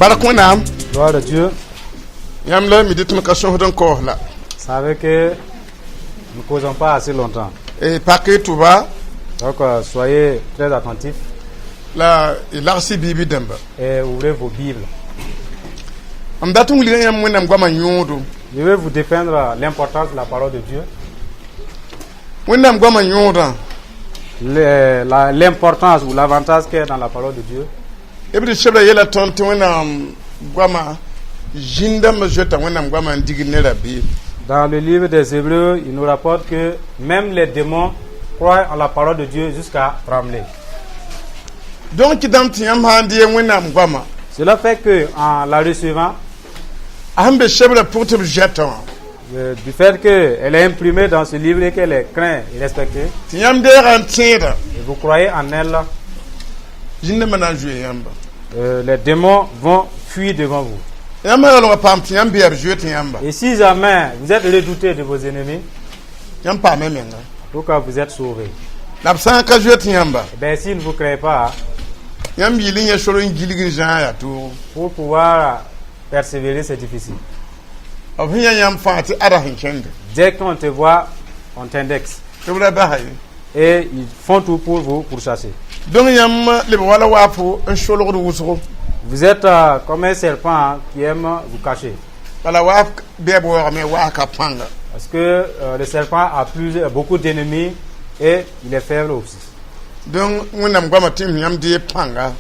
Bark Wẽnnaam. Gloire à Dieu. Yãmb la mi tɩ m ka sõsd n kaoos la. Savez que nous ne causons pas assez longtemps. Pak y tʋba. Donc, soyez très attentifs la y lags y biib dãmba. Et ouvrez vos Bibles. M dat n wilga yãmb Wẽnnaam goamã yõodo. Je vais vous dépeindre l'importance de la parole de Dieu. Wẽnnaam goamã yõodã. L'importance ou l'avantage qu'il y a dans la parole de Dieu. B sebra yela tõnd tɩ Wẽnnaam goamã zĩn-dãmbã zoeta Wẽnnaam goamã n digd ne rabeem. Dans le livre des Hébreux, il nous rapporte que même les démons croient en la parole de Dieu jusqu'à trembler. Donc kɩtame tɩ yãmb sã n dee Wẽnnaam goamã, Cela fait que en la recevant, a sẽn be sebrã pʋg tɩ b zoɛtã wã, du fait qu'elle est imprimée dans ce livre et qu'elle est crainte et respectée, tɩ yãmb deega n tẽeda, et vous croyez en elle, zĩn-dãmbã na n zoe yãmba. Les démons vont fuir devant vous. Yãmb sã yaool n paam tɩ yãmb bɩ b zoe tɩ yãmba, Et si jamais vous êtes redouté de vos ennemis, yãmb paame menga. En tout cas, vous êtes sauvés. La b sã n ka zoe tɩ yãmba, Eh bien, s'ils ne vous craignent pas, yãmb yɩl n yẽ sor n gilg n zãag yaa toogo. Pour pouvoir persévérer, c'est difficile. B sẽn yã yãmb fãa tɩ ada sẽn kẽnde. Dès qu'on te voit, on t'indexe. Tɩ b ra basa ye. Et ils font tout pour vous pourchasser. Donc yãmb leb wala waafo n solgd wʋsgo. Vous êtes comme un serpent, hein, qui aime vous cacher. Bala waaf bɛɛb waoogame waa ka pãnga. Parce que le serpent a beaucoup d'ennemis et il est faible aussi. Donc Wẽnnaam goamã tɩ yãmb dee pãnga,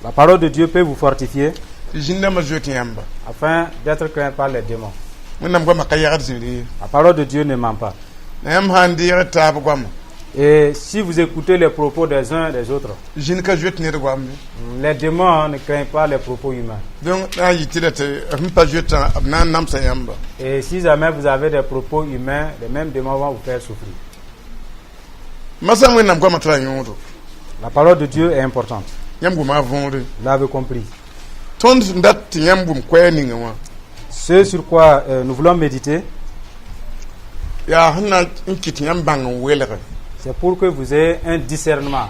La parole de Dieu peut vous fortifier tɩ zĩn-dãmbã zoe tɩ yãmba. Afin d'être craint par les démons. Wẽnnaam goamã ka yagd zĩri ye. La parole de Dieu ne ment pas. La yãmb sã n deeg taab goamã, Et si vous écoutez les propos des uns et des autres, zĩn ka zoet ned goam ye. Les démons ne craignent pas les propos humains. Donc na n yɩ tɩ la tɩ sẽn pa zoetã b na n namsa yãmba. Et si jamais vous avez des propos humains, les mêmes démons vont vous faire souffrir. Masã Wẽnnaam goamã tara yõodo. La parole de Dieu est importante. Yãmb goma võore. Vous l'avez compris. Tõnd sẽn dat tɩ yãmb wʋm koɛɛg ninga wã, Ce sur quoi nous voulons méditer, yaa sẽn na n kɩt tɩ yãmb bãng n welge. C'est pour que vous ayez un discernement.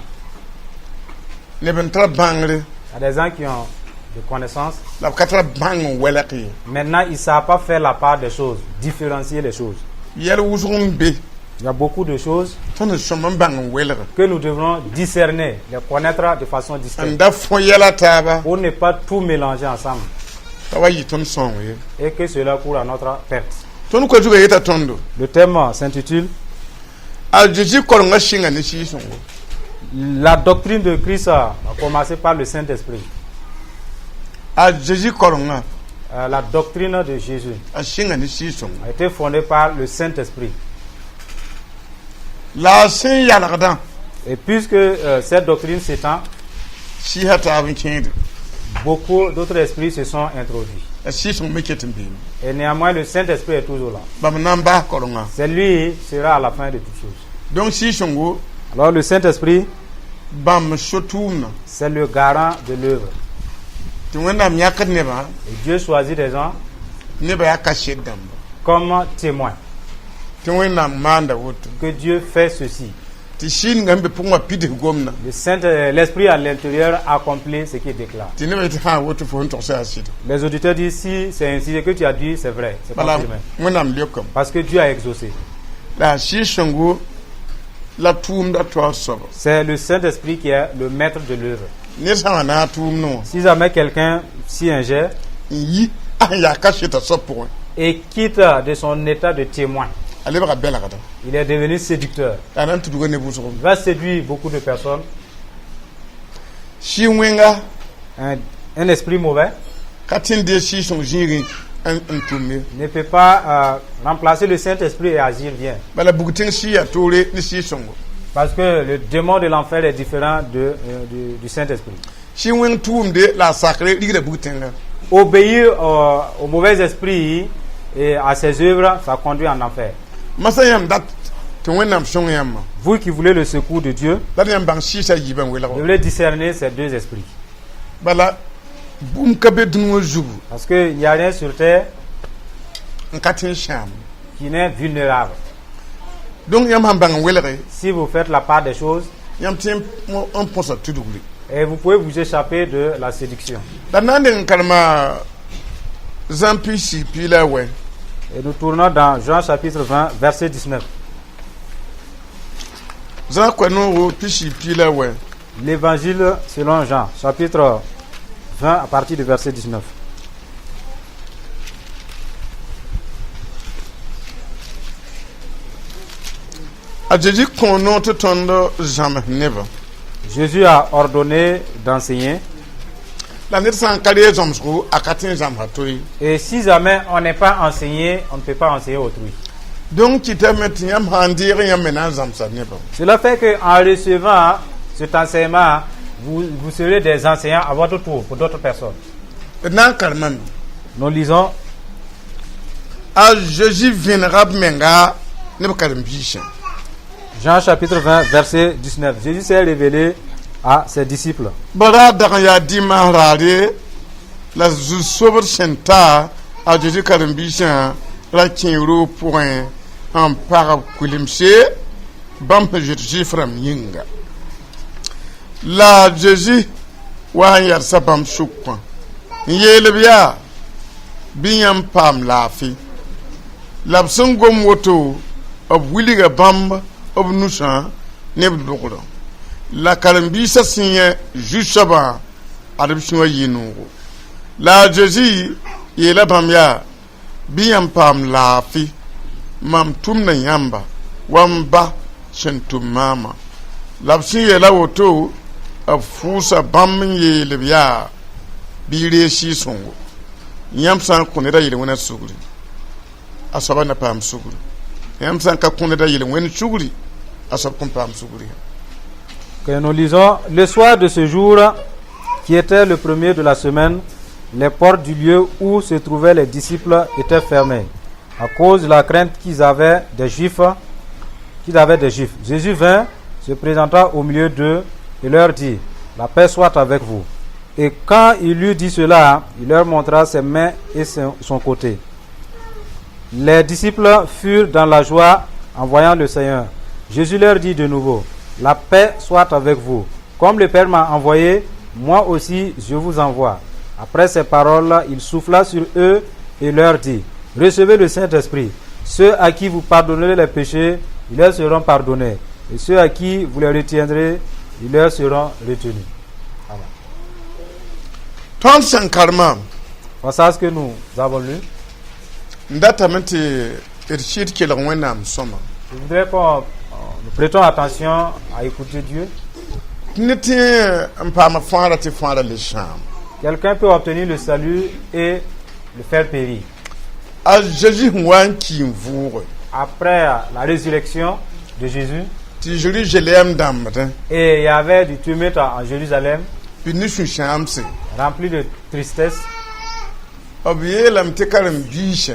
Neb n tara bãngre, Il y a des gens qui ont des connaissances. La b ka tara bãng n welg ye. Maintenant, ils ne savent pas faire la part des choses, différencier les choses. Yɛl wʋsg n be Il y a beaucoup de choses tõnd n sõm n bãng n welg, que nous devrons discerner, les connaître de façon n distincte, da fõ yɛla taaba, pour ne pas tout mélanger ensemble t'a wa yɩ tõnd sõong ye. Et que cela court à notre perte. Tõnd koa zugã yeta tõndo: Le thème s'intitule A Zeezi korengã sɩnga ne Sɩɩg-sõngo. La doctrine de Christ a commencé par le Saint-Esprit. A Zeezi korengã, La doctrine de Jésus a sɩnga ne Sɩɩg-sõngo. A été fondée par le Saint-Esprit. La a sẽn yalgdã, Et puisque cette doctrine s'étend, sɩɩsã taab n kẽede. Beaucoup d'autres esprits se sont introduits. La Sɩɩg-sõng me ket n beeme. Et néanmoins, le Saint-Esprit est toujours là. Bãmb na n baas korengã. C'est lui qui sera à la fin de toutes choses. Donc Sɩɩg-sõngo, Alors le Saint-Esprit, bãmb so-tʋʋmdã, c'est le garant de l'œuvre. Tɩ Wẽnnaam yãkd nebã, Et Dieu choisit des gens nebã yaa kaset dãmba, comme témoins tɩ Wẽnnaam maanda woto, que Dieu fait ceci. Tɩ sɩɩnga sẽn be pʋgẽ wã pids gomdã, L'Esprit à l'intérieur accomplit ce qu'il déclare. Tɩ nebã yetɩ sã woto fo sẽn togsã yaa sɩda. Les auditeurs disent: si c'est ainsi, ce que tu as dit, c'est vrai, c'est Bala confirmé. Wẽnnaam leokame. Parce que Dieu a exaucé. La Sɩɩg-sõngo la tʋʋmda taoor soaba. C'est le Saint-Esprit qui est le maître de l'œuvre. Ned sã n wa naag tʋʋmdẽ wã, Si jamais quelqu'un s'y ingère n yi a sẽn yaa kasetã soab pʋgẽ, et quitte de son état de témoin, a lebga bɛlgda. Il est devenu séducteur. La na n tudga neb wʋsgo. Il va séduire beaucoup de personnes. Sɩɩg wẽnga Un esprit mauvais ka tẽ n dee Sɩɩg-sõng zĩigẽ n tʋm ye. Ne peut pas remplacer le Saint-Esprit et agir bien. Bala bug-tẽng sɩɩ yaa toore ne Sɩɩg-sõngo. Parce que le démon de l'enfer est différent du Saint-Esprit. Sɩɩg wẽng tʋʋmde la a sakre rigda bug-tẽnga. Obéir au mauvais esprit et à ses œuvres, ça conduit en enfer. Masã yãmb dat tɩ Wẽnnaam sõng yãmbã, Vous qui voulez le secours de Dieu, la d yãmb bãng sɩɩsã yiibã n welg. vous devez discerner ces deux esprits. Bala bũmb ka be dũni wã zugu Parce qu'il n'y a rien sur terre n ka tẽ n sãam. Qui n'est vulnérable. Donc yãmb sãn bãng n welge, Si vous faites la part des choses, yãmb tẽ n põsa tudgre. Et vous pouvez vous échapper de la séduction. La na n deng n karema Zã 29. Et nous tournons dans Jean chapitre 20, verset 19. Zã koa-noogo 28. L'évangile selon Jean, chapitre 20, à partir du verset 19. A Zeezi kõo noor tɩ tõnd zãms nebã. Jésus a ordonné d'enseigner. La ned sã n ka reeg zãmsgo, a ka tõe n zãmsa to ye. Et si jamais on n'est pas enseigné, on ne peut pas enseigner autrui. Donc kɩtame tɩ yãmb sã n deeg, yãmb me na n zãmsa nebã. Cela fait qu'en recevant cet enseignement, vous, vous serez des enseignants à votre tour pour d'autres personnes. D na n karemame. Nous lisons. A Zeezi vẽnega b menga ne b karen-biisã. Jean chapitre 20, verset 19. Jésus s'est révélé à ses disciples. Bara dag n yaa dimaas raare la zu-sobd sẽn ta, a Zeezi karen-biisã ra kẽ roog pʋgẽ n pag kulemse bãmb sẽn zoet Zʋɩf rãmb yĩnga. La Zeezi wa n yadsa bãmb sʋkã n yeel b yaa: bɩ yãmb paam laafɩ. La b sẽn gom woto, b wilga bãmb b nusã ne b logrã. La karen-biisã sẽn yẽ zu-soabã, ad b sũwã yɩ noogo. La a Zeezi yeela bãmb yaa: bɩ yãmb paam laafɩ, mam tʋmda yãmba wa m ba sẽn tʋm maamã. La b sẽn yeela woto, b fʋʋsa bãmb n yeel b yaa: bɩ y reeg Sɩɩg-sõngo. Yãmb sã n kõ neda yel-wẽna sugri, a soaba na paam sugri. Yãmb sã n ka kõ neda yel-wẽnd sugri, a soab kõn paam sugri. Que nous lisons: Le soir de ce jour, qui était le premier de la semaine, les portes du lieu où se trouvaient les disciples étaient fermées, à cause de la crainte qu'ils avaient des Juifs. Qu'ils avaient des Juifs. Jésus vint, se présenta au milieu d'eux et leur dit: La paix soit avec vous. Et quand il eut dit cela, il leur montra ses mains et son côté. Les disciples furent dans la joie en voyant le Seigneur. Jésus leur dit de nouveau: La paix soit avec vous. Comme le Père m'a envoyé, moi aussi je vous envoie. Après ces paroles, il souffla sur eux et leur dit: Recevez le Saint-Esprit. Ceux à qui vous pardonnerez les péchés, ils leur seront pardonnés. Et ceux à qui vous les retiendrez, ils leur seront retenus. Amen. Tõnd sẽn karema, Voilà ce que nous avons lu. n datame tɩ d sɩd kelg Wẽnnaam sõma. Je voudrais qu'on nous prêtons attention à écouter Dieu. Tɩ ne tẽ n paama fãagra tɩ fãagra le sãam. Quelqu'un peut obtenir le salut et le faire périr. A Zeezi sẽn wa n ki n vʋʋge, Après la résurrection de Jésus, tɩ Zerizalɛɛm dãmbdẽ et il y avait du tumulte en Jérusalem, bɩ ne sũ-sãamse. Rempli de tristesse. B yeelame tɩ karen-biisã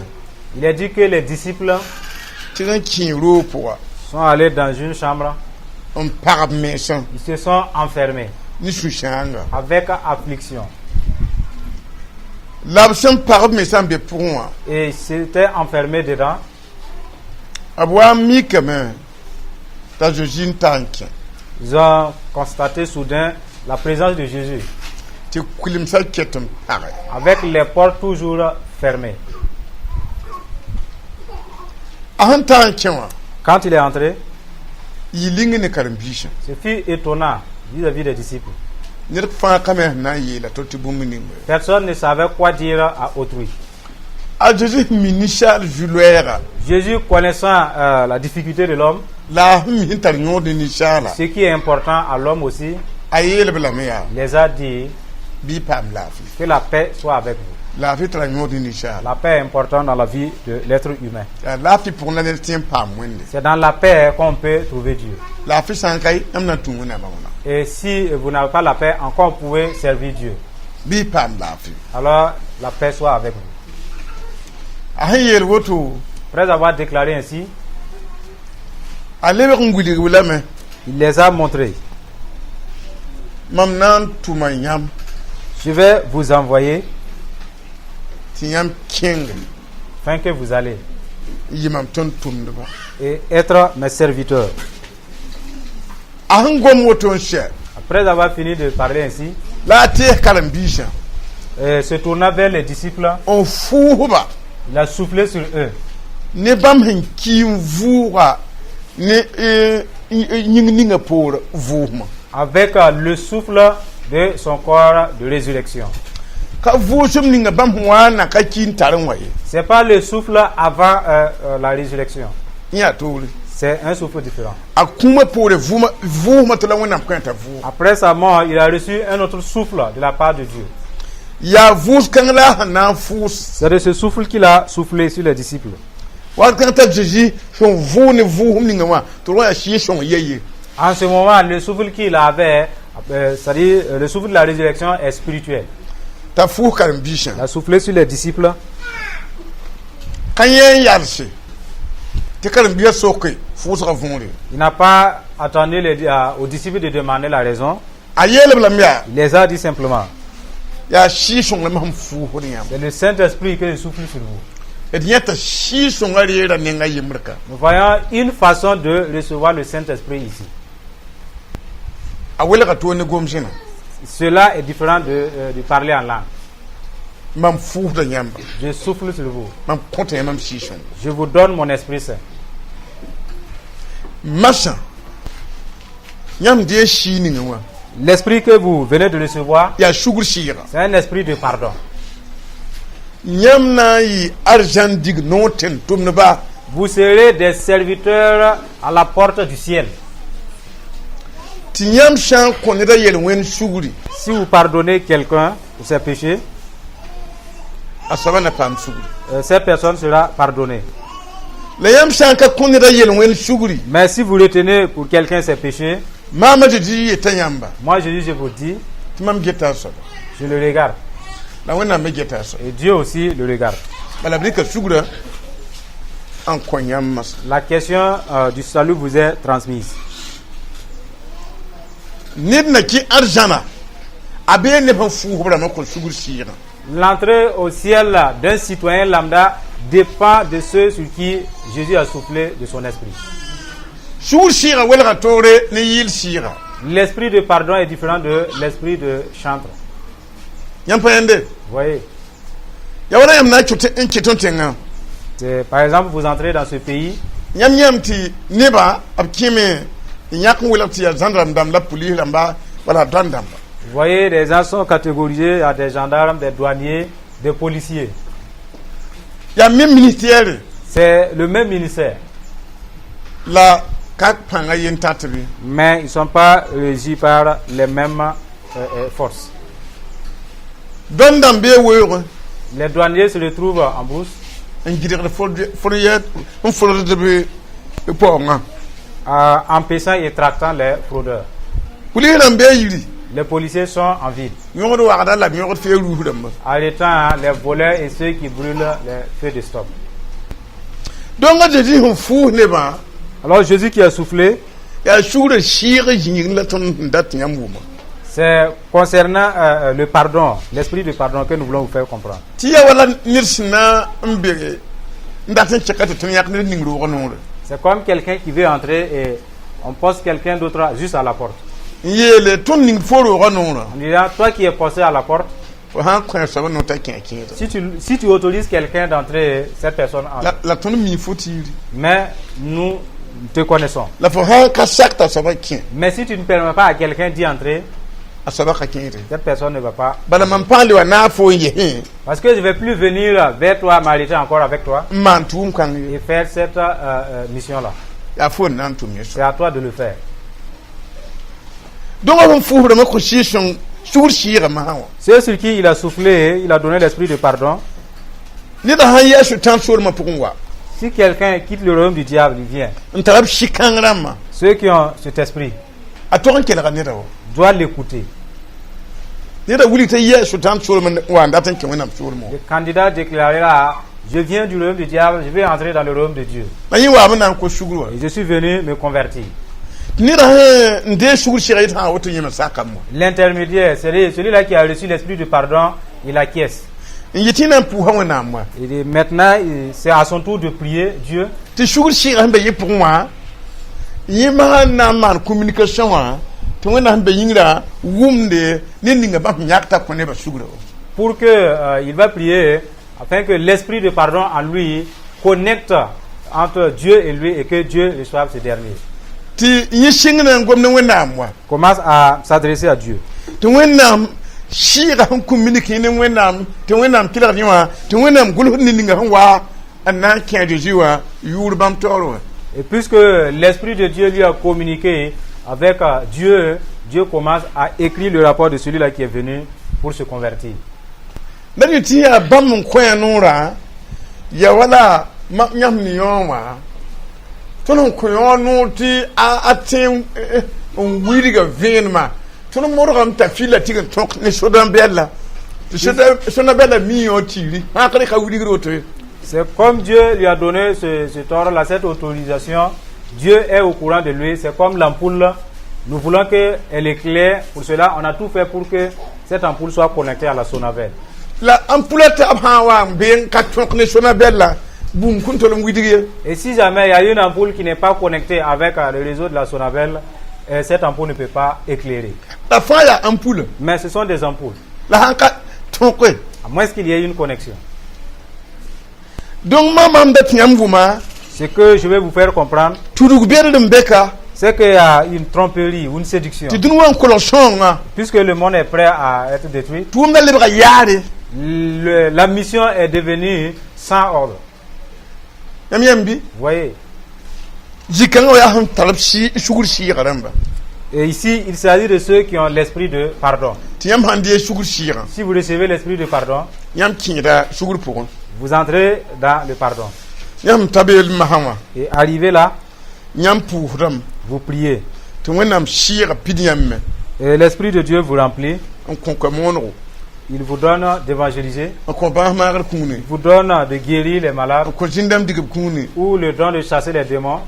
Il est dit que les disciples tɩ n kẽ roog pʋga sont allés dans une chambre, n pag b mensã ils se sont enfermés ne sũ-sãanga. Avec affliction. La b sẽn pag b mensã n be pʋgẽ wã, Et ils s'étaient enfermés dedans. B wa n mikame t'a Zeezi n ta n kẽ. Ils ont constaté soudain la présence de Jésus Tɩ kulemsã ket n page. Avec les portes toujours fermées. A sẽn ta n kẽ wã, Quand il est entré, yɩ ling ne karen-biisã. Ce fut étonnant vis-à-vis des disciples. Ned fãa ka me sẽn na n yeela to tɩ bũmb ninga. Personne ne savait quoi dire à autrui. A Zeezi sẽn mi ninsaal zu-loɛɛga, Jésus, connaissant la difficulté de l'homme, la a sẽn mi sẽn tar yõod ne ninsaala, ce qui est important à l'homme aussi, a yeel-b lame yaa: il les a dit: bɩ y paam laafɩ. Que la paix soit avec vous. Laafɩ tara yõod ne ninsaala. La paix est importante dans la vie de l'être humain. Yaa laafɩ pʋgẽ la ned tẽ n paam Wẽnde. C'est dans la paix qu'on peut trouver Dieu. Laafɩ sã n ka ye, yãmb na n tũ Wẽnnaamã wãna? Et si vous n'avez pas la paix, encore vous pouvez servir Dieu. Bɩ y paam laafɩ. Alors, la paix soit avec vous. A sẽn yeel woto, Après avoir déclaré ainsi, a lebg n wilg lame: il les a montrés. Mam na n tʋma yãmb Je vais vous envoyer tɩ yãmb kẽng afin que vous allez n yɩ mam tõnd-tʋmdba. Et être mes serviteurs. A sẽn gom woto n sɛ, Après avoir fini de parler ainsi, la a tees karen-biisã se tourna vers les disciples, n fʋʋsba il a soufflé sur eux. Ne bãmb sẽn ki n vʋʋga ne yĩng ninga poor vʋʋsmã. Avec le souffle de son corps de résurrection. Ka vʋʋsem ninga bãmb sẽn wa n na ka ki n tar n wa ye. C'est pas le souffle avant la résurrection. Yã toore. C'est un souffle différent. A kũumã poore vʋʋmã vʋʋsmã tɩ la Wẽnnaam kõ t'a vʋʋg. Après sa mort, il a reçu un autre souffle de la part de Dieu. Yaa vʋʋs kãng la a sẽn na n fʋʋs. C'est de ce souffle qu'il a soufflé sur les disciples. Wat kãng t'a Zeezi sẽn vʋʋg ne vʋʋsem ninga wã tɩ rõ yaa sɩɩg-sõng ye ye. En ce moment, le souffle qu'il avait, c'est-à-dire le souffle de la résurrection est spirituel. T'a fʋʋs karen-biisã. Il a soufflé sur les disciples. Ka yẽ n yalse tɩ karen-biisã soke fʋʋsgã võore. Il n'a pas attendu aux disciples de demander la raison. A yeelb lame yaa Il les a dit simplement: yaa sɩɩg-sõng lame sẽn fʋʋsd yãmb. C'est le Saint-Esprit que je souffle sur vous. D yẽta sɩɩg-sõngã reera nenga yembr ka. Nous voyons une façon de recevoir le Saint-Esprit ici. A welga toor ne gom-zẽna. Cela est différent de parler en langue. Mam fʋʋsda yãmba. Je souffle sur vous. Mam kõta yãmb sɩɩg-sõng. Je vous donne mon Esprit Saint. Masã yãmb dee sɩɩg ninga wã L'esprit que vous venez de recevoir, yaa sugr sɩɩga. C'est un esprit de pardon. Yãmb na n yɩ arzãn dig noor tẽn tʋmdba. Vous serez des serviteurs à la porte du ciel. Tɩ yãmb sã n kõ ned a yel-wẽnd sugri, Si vous pardonnez quelqu'un pour ses péchés, a soaba na paam sugri. Cette personne sera pardonnée. La yãmb sã n ka kõ ned a yel-wẽnd sugri, Mais si vous retenez pour quelqu'un ses péchés, maama Zezi yeta yãmba moi Jésus, je vous dis, tɩ mam geta a soaba. Je le regarde. La Wẽnnaam me geta a soaba. Et Dieu aussi le regarde. Bala b rɩka sugrã n kõ yãmb masã. La question du salut vous est transmise. Ned na kẽ arzãna a bee neb sẽn fʋʋsb rãmbã kõ sugr sɩɩgã. L'entrée au ciel d'un citoyen lambda dépend de ceux sur qui Jésus a soufflé de son esprit. Sugr sɩɩgã welga toore ne yɩɩl sɩɩga. L'esprit de pardon est différent de l'esprit de chantre. Yãmb pa yãnde. Vous voyez, Ya wala yãmb na n kɩt n kɩt n tẽngã. Par exemple, vous entrez dans ce pays, Yãmb yãmb tɩ nebã b kẽme n yãk n welg tɩ yaa zãnd rãmb la pulis rãmba wala dõan dãmba. Vous voyez, les gens sont catégorisés à des gendarmes, des douaniers, des policiers. Yaa même ministère. C'est le même ministère, La ka pãnga yen tat bɩ. Mais ils ne sont pas régis par les mêmes forces. Dõan dãmb bee weoogẽ Les douaniers se retrouvent en brousse n gɩdgd fourrière n fʋlgd b paoongã. Empêchant et tractant les fraudeurs. Pulis rãmb bee yiri Les policiers sont en ville, yõgd wagda la b yõgd fee ruus rãmba. Arrêtant les voleurs et ceux qui brûlent les feux de stop. Donc a Zezi sẽn fʋʋs nebã, Alors Jésus qui a soufflé, yaa sugrã sɩɩg zĩig la tõnd sẽn dat tɩ yãmb wʋma. C'est concernant le pardon, l'esprit de pardon que nous voulons vous faire comprendre. Tɩ yaa wala ned sẽn na n be n dat n kẽka tɩ tõnd yãk ned ning roogã noore. C'est comme quelqu'un qui veut entrer et on poste quelqu'un d'autre juste à la porte. N yeele tõnd ning fo roogã noorã, En disant, toi qui es posté à la porte, fo sã n kõ a soaba noor t'a kẽ a kẽeda. si tu autorises quelqu'un d'entrer, cette personne entre. La la tõnd mi fo tiiri. Mais nous te connaissons. La fo sã n ka sak t'a soaba kẽ, Mais si tu ne permets pas à quelqu'un d'y entrer, a soaba ka kẽede. Cette personne ne va pas. Bala mam pãag le wa naag fo n yesẽ Parce que je ne vais plus venir vers toi, m'arrêter encore avec toi n maan tʋʋm kãng ye. Et faire cette mission-là. Yaa fo n na n tʋm ye. C'est à toi de le faire. Donc b sẽn fʋʋsdame kõ sɩɩg-sõng sugr sɩɩgã masã wã. Ceux sur qui il a soufflé, il a donné l'esprit de pardon. Neda sãn yɛs sʋtãan soolmã pʋgẽ wa Si quelqu'un quitte le royaume du diable, il vient. N tara b sɩ-kãng rãmbã, Ceux qui ont cet esprit a tog n kelga neda wa. Doivent l'écouter. Neda wilg t'a yɛs sʋtãan soolmã wa n dat n kẽ Wẽnnaam soolmã wã. Le candidat déclarera: Je viens du royaume du diable, je vais entrer dans le royaume de Dieu. La yẽ waame na n kos sugr wa. Et je suis venu me convertir. Tɩ neda sẽn n deeg sugr sɩga yet sã woto yẽme sakame wã. L'intermédiaire, c'est celui-là qui a reçu l'esprit de pardon, il acquiesce. N yetɩ na n pʋʋsa Wẽnnaam wa. Il dit, maintenant, c'est à son tour de prier Dieu. Tɩ sugr sɩɩga sẽn be yẽ pʋgẽ wã yẽ masã n na n maan communication wã Tɩ Wẽnnaam sẽn be yĩngrã wʋmde ned ninga bãmb sẽn yãk t'a kõ nebã sugrã. Pour que il va prier afin que l'esprit de pardon en lui connecte entre Dieu et lui et que Dieu reçoive ce dernier. Tɩ yẽ sɩngd n gom ne Wẽnnaam wa. Commence à s'adresser à Dieu. Tɩ Wẽnnaam sɩɩga sẽn kũ minik ne Wẽnnaam, tɩ Wẽnnaam kelgd yẽ wã, tɩ Wẽnnaam gʋlsd ne ninga sẽn wa n na n kẽ a Zeezi wã yʋʋr bãmb taoor wã. Et puisque l'Esprit de Dieu lui a communiqué avec Dieu, Dieu commence à écrire le rapport de celui-là qui est venu pour se convertir. La yẽ tɩ yaa bãmb n kõ ya noorã ya wala yãmb ne yõ wã tõnd n kõ yõ noor tɩ a tẽ n wilga vẽenemã tõnd modgame t'a fila tɩg n tõk ne sodã-bɛlla tɩ sodã-bɛlla mi yõ tiiri sãkr ka wilgr woto ye. C'est comme Dieu lui a donné ce tort-là, cette autorisation. Dieu est au courant de lui. C'est comme l'ampoule. Nous voulons qu'elle éclaire. Pour cela, on a tout fait pour que cette ampoule soit connectée à la Sonavel. La ampula taab sã n wa n be n ka tõk ne Sonabɛlla bũmb kõn tol n widg ye. Et si jamais il y a une ampoule qui n'est pas connectée avec le réseau de la Sonavel, cette ampoule ne peut pas éclairer. La fãa yaa ampoule. Mais ce sont des ampoules. La sãn ka tõke. À moins qu'il y ait une connexion. Donc mam da tɩ yãmb vʋma. Ce que je vais vous faire comprendre, tudg bẽdr n be ka. c'est qu'il y a une tromperie ou une séduction. Tɩ dũni wã n kolg sõongã. Puisque le monde est prêt à être détruit, tʋʋmdã lebga yaare. la mission est devenue sans ordre. Yãmb yãmb bɩ? Vous voyez? Zĩ-kãngã wa yaa sẽn tar b sugr sɩɩgã rãmba. Et ici, il s'agit de ceux qui ont l'esprit de pardon. Tɩ yãmb sãn dee sugr sɩɩgã, Si vous recevez l'esprit de pardon, yãmb kẽeda sugr pʋgẽ. vous entrez dans le pardon. Yãmb ta beel masã wã, Et arrivé là, yãmb pʋʋsdame vous priez. Tɩ Wẽnnaam sɩɩgã pid yãmb me. Et l'Esprit de Dieu vous remplit. N kõ ka-monego. Il vous donne d'évangéliser. N kõ bãas maagr kũune. Il vous donne de guérir les malades. N kõ zĩn-dãmb digb kũune. Ou le don de chasser les démons.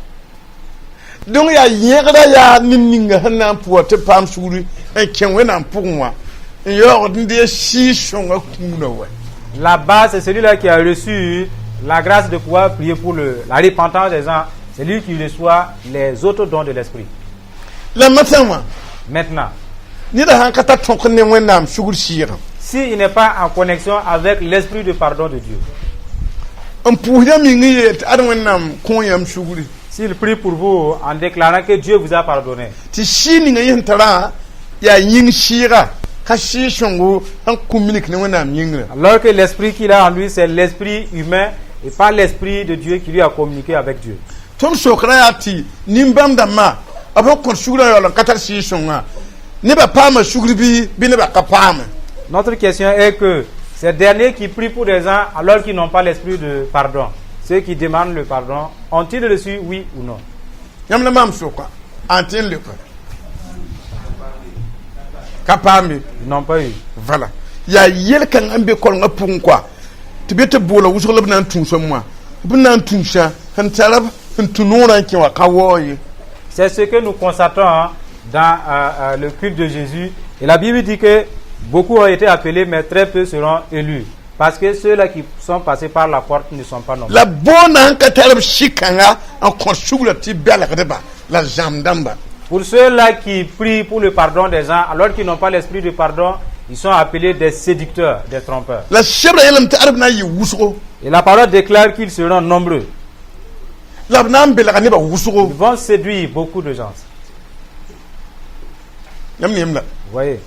Donc yaa yẽgda yaa ned ninga sẽn na n pʋga tɩ paam sugri n kẽ Wẽnnaam pʋgẽ wã n yaoogd n dee sɩɩg-sõngã kũunã wa. La base, c'est celui-là qui a reçu la grâce de pouvoir prier pour la repentance des gens. C'est lui qui reçoit les autres dons de l'Esprit. La masã wã, Maintenant, neda sãn ka tar tõk ne Wẽnnaam sugr sɩɩgã, s'il n'est pas en connexion avec l'esprit de pardon de Dieu, n pʋʋs yãmb yĩng n yeel tɩ ad Wẽnnaam kõ yãmb sugri, s'il prie pour vous en déclarant que Dieu vous a pardonné, tɩ sɩɩ ninga yẽ sẽn tarã yaa yĩng sɩɩga ka sɩɩg sõngo sẽn kũ minik ne Wẽnnaam yĩngrã. Alors que l'esprit qu'il a en lui, c'est l'esprit humain et pas l'esprit de Dieu qui lui a communiqué avec Dieu. Tõnd sokra yaa tɩ nin-bãmb dãmbã b sẽn kõt sugrã yaool n ka tar sɩɩg sõngã nebã paama sugr bɩ nebã ka paame? Notre question est que ces derniers qui prient pour des gens alors qu'ils n'ont pas l'esprit de pardon, ceux qui demandent le pardon, ont-ils reçu, oui ou non? Yãmb la maam soka n tẽ n leoka ka paame. Ils n'ont pas eu. Voilà, yaa yel-kãngã n be kolengã pʋgẽ koa tɩ be tɩ boola wʋsg la b na n tũusame wã b na n tũusa sẽn tar b sẽn tũ noorã n kẽ wã ka waoog ye. C'est ce que nous constatons dans le culte de Jésus. Et la Bible dit que beaucoup ont été appelés, mais très peu seront élus. Parce que ceux-là qui sont passés par la porte ne sont pas nombreux. La boonã n ka tar b sɩ-kãnga n kõt sugrã tɩ belgdba la zãm dãmba. Pour ceux-là qui prient pour le pardon des gens, alors qu'ils n'ont pas l'esprit de pardon, ils sont appelés des séducteurs, des trompeurs. La sebrã yeelame tɩ ad b na n yɩ wʋsgo. Et la parole déclare qu'ils seront nombreux. La b na n belga nebã wʋsgo. Ils vont séduire beaucoup de gens. Yãmb ne yem la. Vous voyez?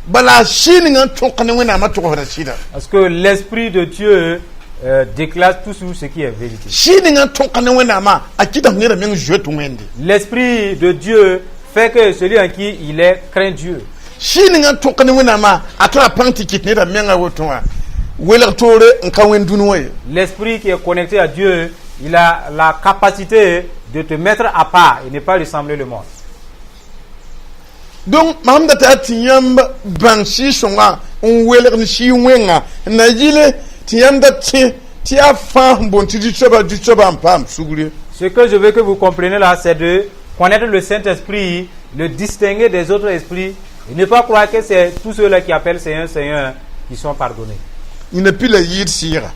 Bala sɩ ninga n tõk ne Wẽnnaamã togsda sɩda. Parce que l'Esprit de Dieu déclare tout sur ce qui est vérité. Sɩ ninga n tõk ne Wẽnnaamã a kɩtame neda meng zoet Wẽnde. L'Esprit de Dieu fait que celui en qui il est craint Dieu. Sɩ ninga n tõk ne Wẽnnaamã a tara pãng tɩ kɩt neda menga woto wã welg toore n ka wẽnd dũni wã ye. L'Esprit qui est connecté à Dieu, il a la capacité de te mettre à part et ne pas ressembler le monde. Donc mam data tɩ yãmb bãng sɩɩg-sõngã n welg ne sɩɩg wẽnga n na yɩle tɩ yãmb da tẽ tɩ yaa fãa sẽn boond tɩ zu-soabã n paam sugr. Ce que je veux que vous compreniez là, c'est de connaître le Saint-Esprit, le distinguer des autres esprits et ne pas croire que c'est tous ceux-là qui appellent Seigneur, Seigneur qui sont pardonnés. Yẽnda pila yɩɩd sɩɩga.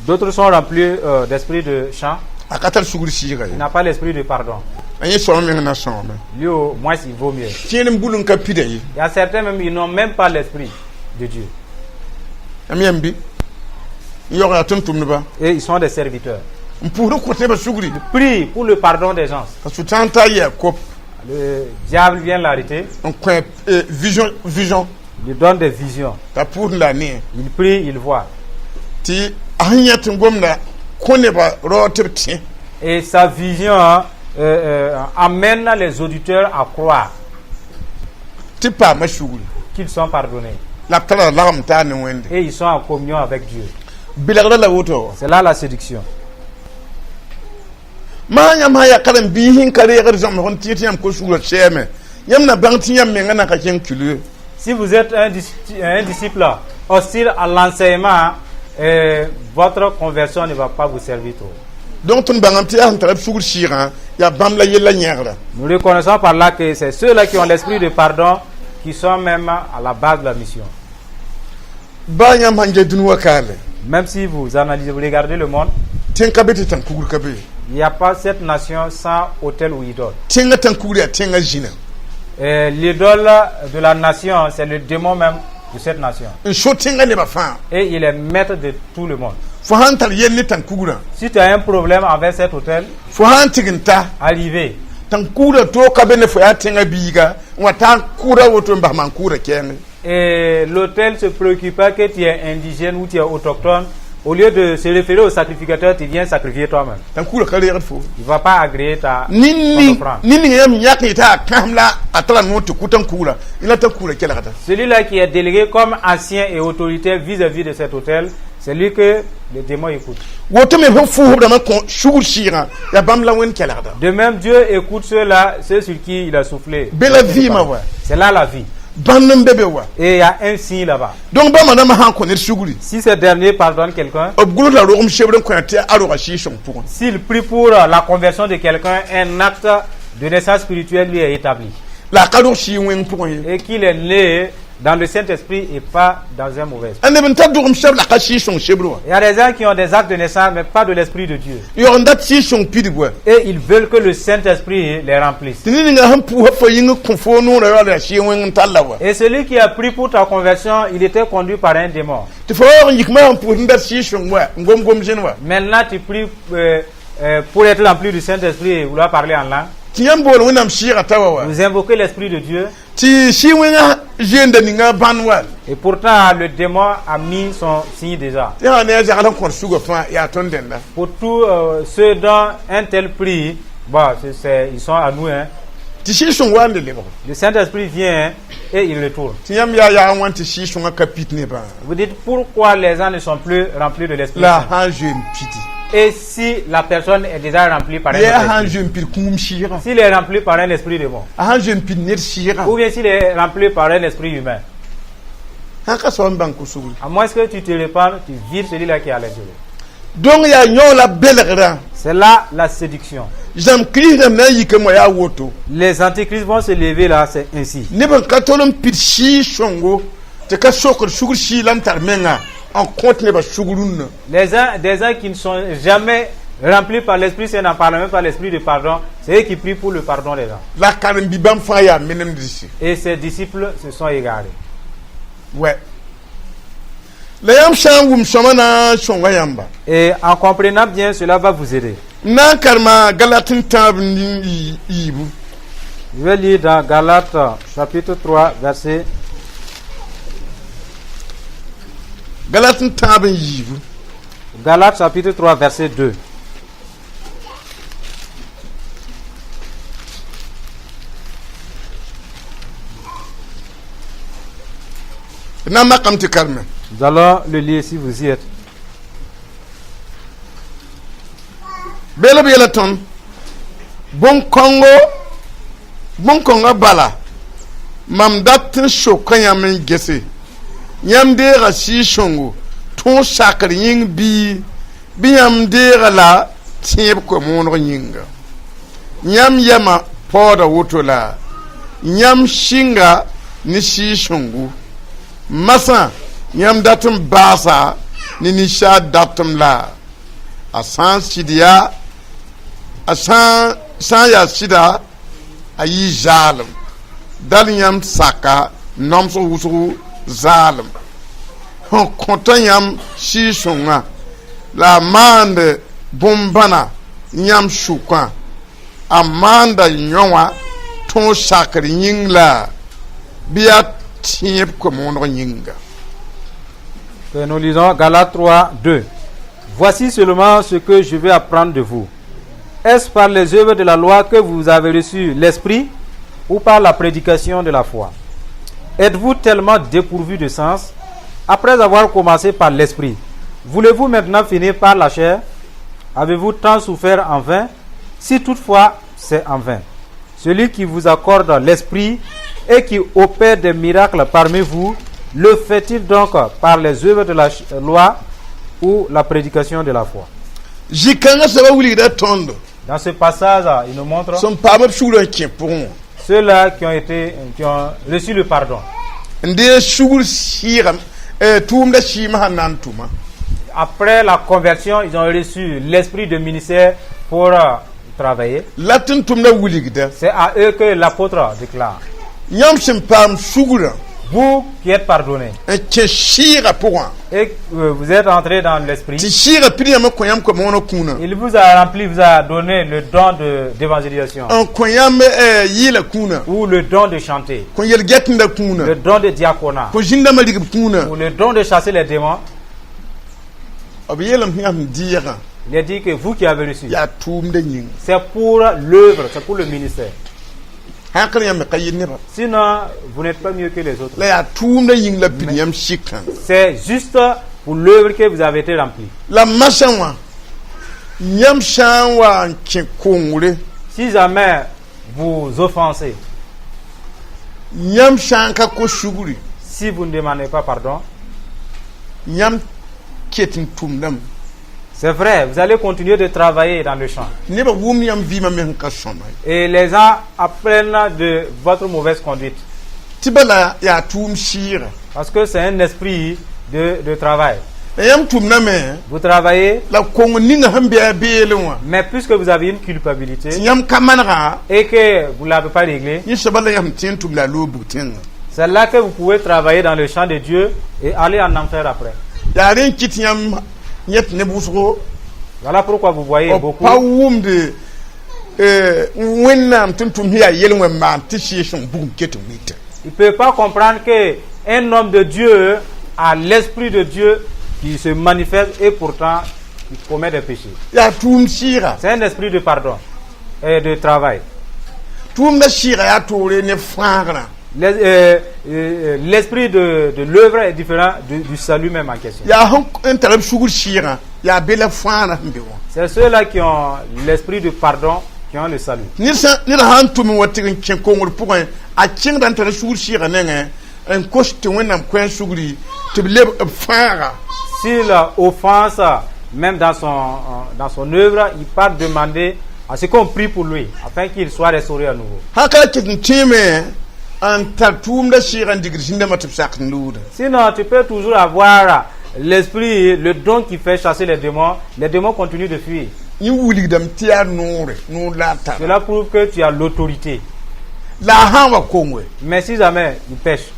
D'autres sont remplis d'esprit de chant. A ka tar sugr sɩɩga Il ye. n'a pas l'esprit de pardon. A yẽ soab meng na sõame. Lui, au moins, il vaut mieux. Kẽer n bul n ka pida ye. Il y a certains même, ils n'ont même pas l'esprit de Dieu. Yãmb yãmb bɩ n yaoog yaa tʋm-tʋmdba. Et ils sont des serviteurs. N pʋʋsd n kõt nebã sugri. Prie pour le pardon des gens. T'a sʋtãan ta yɩ a kop Le diable vient l'arrêter, n kõ vision vision il lui donne des visions. T'a pʋʋsd la ne. Il prie, il voit. Tɩ a sẽn yẽ tɩ gomda kõ nebã raood tɩ b tẽ. Et sa vision amène les auditeurs à croire Tɩ paama sugri. Qu'ils sont pardonnés. La b tara lagem taa ne Wẽnde. Et ils sont en communion avec Dieu. Belgrã la woto wa. C'est là la séduction. Maa yãmb sã yaa karen-biis n ka reegd zãmsg n tẽ tɩ yãmb ko sugrã sɛɛme yãmb na bãng tɩ yãmb menga na ka kẽng kilo. Si vous êtes un disciple hostile à l'enseignement, votre conversion ne va pas vous servir trop. Donc tõnd bãngame tɩ yaa sẽn tara b sugr sɩɩgã yaa bãmb la yella yẽgra. Nous reconnaissons par là que c'est ceux-là qui ont l'esprit de pardon qui sont même à la base de la mission. Baa yãmb sãn get dũni wa kaale. Même si vous analysez, vous regardez le monde, Tẽng ka be tɩ tãn-kugr ka be. Il n'y a pas cette nation sans autel ou idole. Tẽngã tãn-kugr yaa tẽngã zĩna. L'idole de la nation, c'est le démon même de cette nation. N so tẽngã nebã fãa. Et il est maître de tout le monde. Fo sãn tar yell ne tãn-kugrã. Si tu as un problème avec cet autel, Fo sãn tɩg n ta. Arrivez. Tãn-kugrã toog ka be ne fo yaa tẽngã biiga n wa taa n kʋʋda woto n bas maan kʋʋda kɛɛngẽ. Et l'autel se préoccupe pas que tu es indigène ou tu es autochtone. Au lieu de se référer au sacrificateur, tu viens sacrifier toi-même. Tãn-kugrã ka reegd fo. Il ne va pas agréer ta ton Nin offrande. ning yãmb yãk n yetã a kãsem la a tara noor tɩ kʋ tãn-kugrã la tãn-kugrã kelgda. Celui-là qui est délégué comme ancien et autoritaire vis-à-vis de cet autel, c'est lui que le démon écoute. Woto me sẽn fʋʋsb rãmbã kõ sugr sɩɩgã yaa bãmb la Wẽnd kelgda. De même, Dieu écoute ceux-là, ceux sur qui il a soufflé. Be la vɩɩmã wa. C'est là la vie. Bãnd n be be wa. Et il y a un signe là-bas. Donc bãmba rãmbã sãn kõ ned sugri, Si ce dernier pardonne quelqu'un, b gʋls la rogem sebr n kõ tɩ a roga sɩɩg-sõng pʋgẽ. S'il prie pour la conversion de quelqu'un, un acte de naissance spirituelle lui est établi. La a ka rog sɩɩg wẽng pʋgẽ ye. Et qu'il est né dans le Saint-Esprit et pas dans un mauvais esprit. A neb n tar dogem sɛb la ka sɩɩg-sõng sebr wã. Il y a des gens qui ont des actes de naissance, mais pas de l'Esprit de Dieu. Yaoog n dat sɩɩg-sõng pidg wa. Et ils veulent que le Saint-Esprit les remplisse. Tɩ ned ninga sẽn pʋʋsa fo yĩng kõ foo noorã yaool yaa sɩɩg wẽng n tall la wa. Et celui qui a prié pour ta conversion, il était conduit par un démon. Tɩ fo waoog n yik maa n pʋʋs n dat sɩɩg-sõng wa n gom gom zẽn wa. Maintenant, tu pries pour être rempli du Saint-Esprit et vouloir parler en langue. Tɩ yãmb bool Wẽnnaam sɩɩgã ta wa wa. Vous invoquez l'Esprit de Dieu. Tɩ sɩɩg wẽngã zeenda ninga bãn wa. Et pourtant, le démon a mis son signe déjà. Tɩ sã ne a zagl n kõt sugã fãa yaa tõnd dẽnda. Pour tous ceux dont un tel prie, bon, ils sont à nous. Hein. Tɩ sɩɩg-sõng wa n le lebg. Le Saint-Esprit vient et il retourne. Tɩ yãmb yaa yaa n wãn tɩ sɩɩg-sõngã ka pit nebã. Vous dites pourquoi les gens ne sont plus remplis de l'Esprit La Saint. sã n zoe n pidi. Et si la personne est déjà remplie par un Yaa autre sã n esprit, zoe n pid kũum sɩɩgã. s'il est rempli par un esprit de mort, A sã n zoe n pid ned sɩɩgã. Ou bien s'il est rempli par un esprit humain, Sã n ka soab n bãng ko-sugri. À moins que tu te répandes, tu vides celui-là qui est à l'intérieur. Donc yaa yão la belgrã. C'est là la séduction. Zãmb kirist rãmb na n yikame wã yaa woto. Les antichrists vont se lever là, c'est ainsi. Neb n ka tol n pid sɩɩg-sõngo tɩ ka sokd sugr sɩɩg la n tar menga n kõt nebã sug rũnnã. Des gens qui ne sont jamais remplis par l'Esprit Saint, n'en parlent même pas l'Esprit de pardon, c'est eux qui prient pour le pardon des gens. La karen-bi bãmb fãa yaa menemdsi. Et ses disciples se sont égarés. Wɛ la yãmb sã n wʋm sõma na n sõnga yãmba. Et en comprenant bien, cela va vous aider. N na n karema Galat n tãab n yiibu. Je vais lire dans Galates chapitre 3, verset Galat n tãab n yiibu. Galates chapitre 3, verset 2. D na n makame tɩ kareme. Nous allons le lire si vous y êtes. Beel b yeela tõnd bõn-kõngo bõn-kõngã bala mam dat n soka yãmb n gese yãmb deega sɩɩg-sõngo tõog sakr yĩng bii bɩ yãmb deega la tẽeb koa-mooneg yĩnga yãmb yɛmã paooda woto la yãmb sɩnga ne sɩɩg-sõngo masã yãmb dat n baasa ne ninsaal datem la a sã n sɩd yaa A sã n yaa sɩda, a yɩ zaalem dal yãmb saka namsg wʋsgo zaalem sẽn kõta yãmb sɩɩg-sõngã la a maand bõn-bãna yãmb sʋkã, a maanda yõ wã tõog sakr yĩng la bɩ yaa tẽeb koe-mooneg yĩnga. Que nous lisons Galates 3, 2. Voici seulement ce que je vais apprendre de vous. Est-ce par les œuvres de la loi que vous avez reçu l'Esprit ou par la prédication de la foi? Êtes-vous tellement dépourvu de sens? Après avoir commencé par l'Esprit, voulez-vous maintenant finir par la chair? Avez-vous tant souffert en vain? Si toutefois c'est en vain. Celui qui vous accorde l'Esprit et qui opère des miracles parmi vous, le fait-il donc par les œuvres de la loi ou la prédication de la foi? Zĩ-kãngã soabã wilgda tõndo Dans ce passage, il nous montre sẽn paam b sugr n kẽ pʋgẽ wã ceux-là qui ont reçu le pardon. N dee sugr sɩɩgam, tʋʋmda sɩɩmã sẽn na n tʋma. Après la conversion, ils ont reçu l'esprit de ministère pour travailler. La tɩ n tʋmda wilgda. C'est à eux que l'apôtre déclare. Yãmb sẽn paam sugrã Vous qui êtes pardonnés n kẽ sɩɩgã pʋgã et que vous êtes entrés dans l'esprit, tɩ sɩɩgã pid yãmb n kõ yãmb koe-moonã kũunã il vous a rempli, vous a donné le don d'évangélisation n kõ yãmb yɩɩla kũunã ou le don de chanter, kõ yel-gɛtenda kũunã le don de diaconat kõ zĩndãmbã rigb kũunã ou le don de chasser les démons. B yeelame tɩ yãmb dɩɩgã Il a dit que vous qui avez reçu, yaa tʋʋmda yĩnga. C'est pour l'œuvre, c'est pour le ministère. Sãn yãmb me ka yɩ nebã. Sinon, vous n'êtes pas mieux que les autres. La yaa tʋʋmda yĩng la pid yãmb sɩkã. C'est juste pour l'œuvre que vous avez été rempli. La masã wã, yãmb sã n wa n kẽ kongre, Si jamais vous offensez, yãmb sã n ka ko sugri, si vous ne demandez pas pardon, yãmb ket n tʋmdame. C'est vrai, vous allez continuer de travailler dans le champ. Nebã wʋmd yãmb vɩɩmã me sẽn ka sõma. Et les gens apprennent de votre mauvaise conduite. Tɩ bala yaa tʋʋm sɩɩga. Parce que c'est un esprit de travail. La yãmb tʋmdame Vous travaillez, la kong ninga sẽn bɩ a beelẽ wã mais puisque vous avez une culpabilité tɩ yãmb ka manega et que vous ne l'avez pas réglé, yẽ soaba la yãmb tẽ n tʋm la a loog bug tẽngã. C'est là que vous pouvez travailler dans le champ de Dieu et aller en enfer après. Yaa rẽ n kɩt yãmb yẽ tɩ neb wʋsgo Voilà pourquoi vous voyez b beaucoup. Pa wʋmd Wẽnnaam tɩ n tʋm sẽn yaa yel-wẽn maan tɩ sɩɩg-sõng bugum ket n wita. Il ne peut pas comprendre que un homme de Dieu a l'esprit de Dieu qui se manifeste et pourtant il commet des péchés. Yaa tʋʋm sɩɩga. C'est un esprit de pardon et de travail. Tʋʋmda sɩɩga yaa toore ne fãagrã. L'esprit de l'œuvre est différent du salut même en question. Yaa sẽn n tar b sugr sɩɩgã yaa be la fãagrã sẽn be wã. C'est ceux-là qui ont l'esprit de pardon qui ont le salut. Ned sã ned sã n tʋm n wa tɩg n kẽ kongr pʋgẽ, a kẽngda n tara sugr sɩɩgã nengẽ n kos tɩ Wẽnnaam kõ sugri tɩ b leb b fãaga. S'il offense, même dans son œuvre, il part demander à ce qu'on prie pour lui, afin qu'il soit restauré à nouveau. Sã ka ket n tẽeme n tar tʋʋmda sɩɩgã n digd zĩndãmbã tɩ b sak n loogda. Sinon, tu peux toujours avoir l'esprit, le don qui fait chasser les démons. Les démons continuent de fuir. Yẽ wilgdame tɩ yaa noore, noor la a tara. Cela prouve que tu as l'autorité. La a sã n wa konge Mais si jamais il pèche,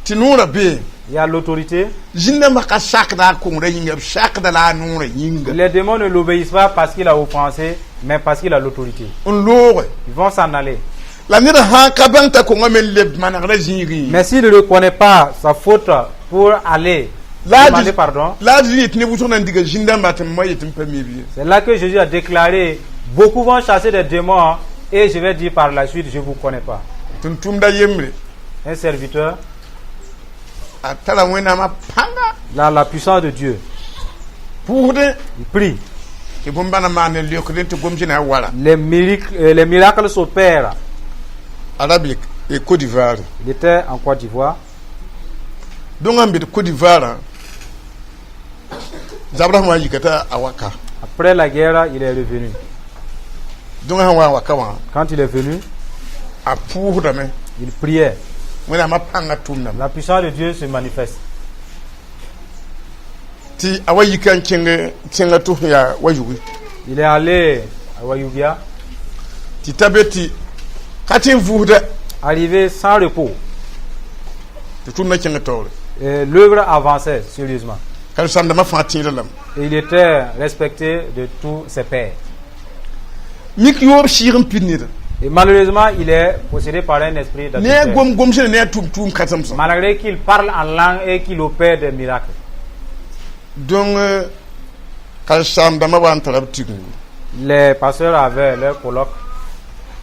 tɩ noorã bee il y a l'autorité. Zĩndãmbã ka sakda a kongrã yĩnga, b sakda la a noorã yĩnga. Les démons ne l'obéissent pas parce qu'il a offensé, mais parce qu'il a l'autorité. N looge. Ils vont s'en aller. La ned sã n ka bãng t'a kongã me leb manegrã zĩigẽ, Mais s'il ne reconnaît pas sa faute pour aller La demander pardon, la a yet ne wʋsg na n diga zĩndãmbã tɩ m wa yet n pa mi b ye. C'est là que Jésus a déclaré: beaucoup vont chasser des démons et je vais dire par la suite, je ne vous connais pas. Tɩ tʋmda yembre Un serviteur, a tara Wẽnnaamã pãnga là, la puissance de Dieu, pʋʋsdẽ il prie. Tɩ bõn-bãna maan n leokdẽ tɩ gom-zẽna a wara. Les miracles s'opèrent. Arabe e Côte d'Ivoire. Il était en Côte d'Ivoire. Dõngã n be Côte d'Ivoire zabra sẽn wa n yika t'a a waka. Après la guerre, il est revenu. Dõngã sẽn wa n waka wã, Quand il est venu, a pʋʋsdame. Il priait. Wẽnnaamã pãngã tʋmdame. La puissance de Dieu se manifeste. Tɩ a wa yika n kẽng tẽngã tɩ sẽn yaa wa yugi. Il est allé à Wayubia, Tɩ ta be tɩ ka tɩ n vʋʋsda. Arrivé sans repos. Tɩ tʋmdã kẽng taoore. Et l'œuvre avançait sérieusement. Karen-saamdãmbã fãa tẽedã lame. Et il était respecté de tous ses pairs. Mik yoob sɩɩg n pid neda. Et malheureusement, il est possédé par un esprit Ne a d'adultère. Gom gomsẽne ne a tʋm tʋʋm kãsem-sã. Malgré qu'il parle en langue et qu'il opère des miracles. Donc karen-saamdãmbã wa n tara b tigimgu. Les pasteurs avaient leur colloque,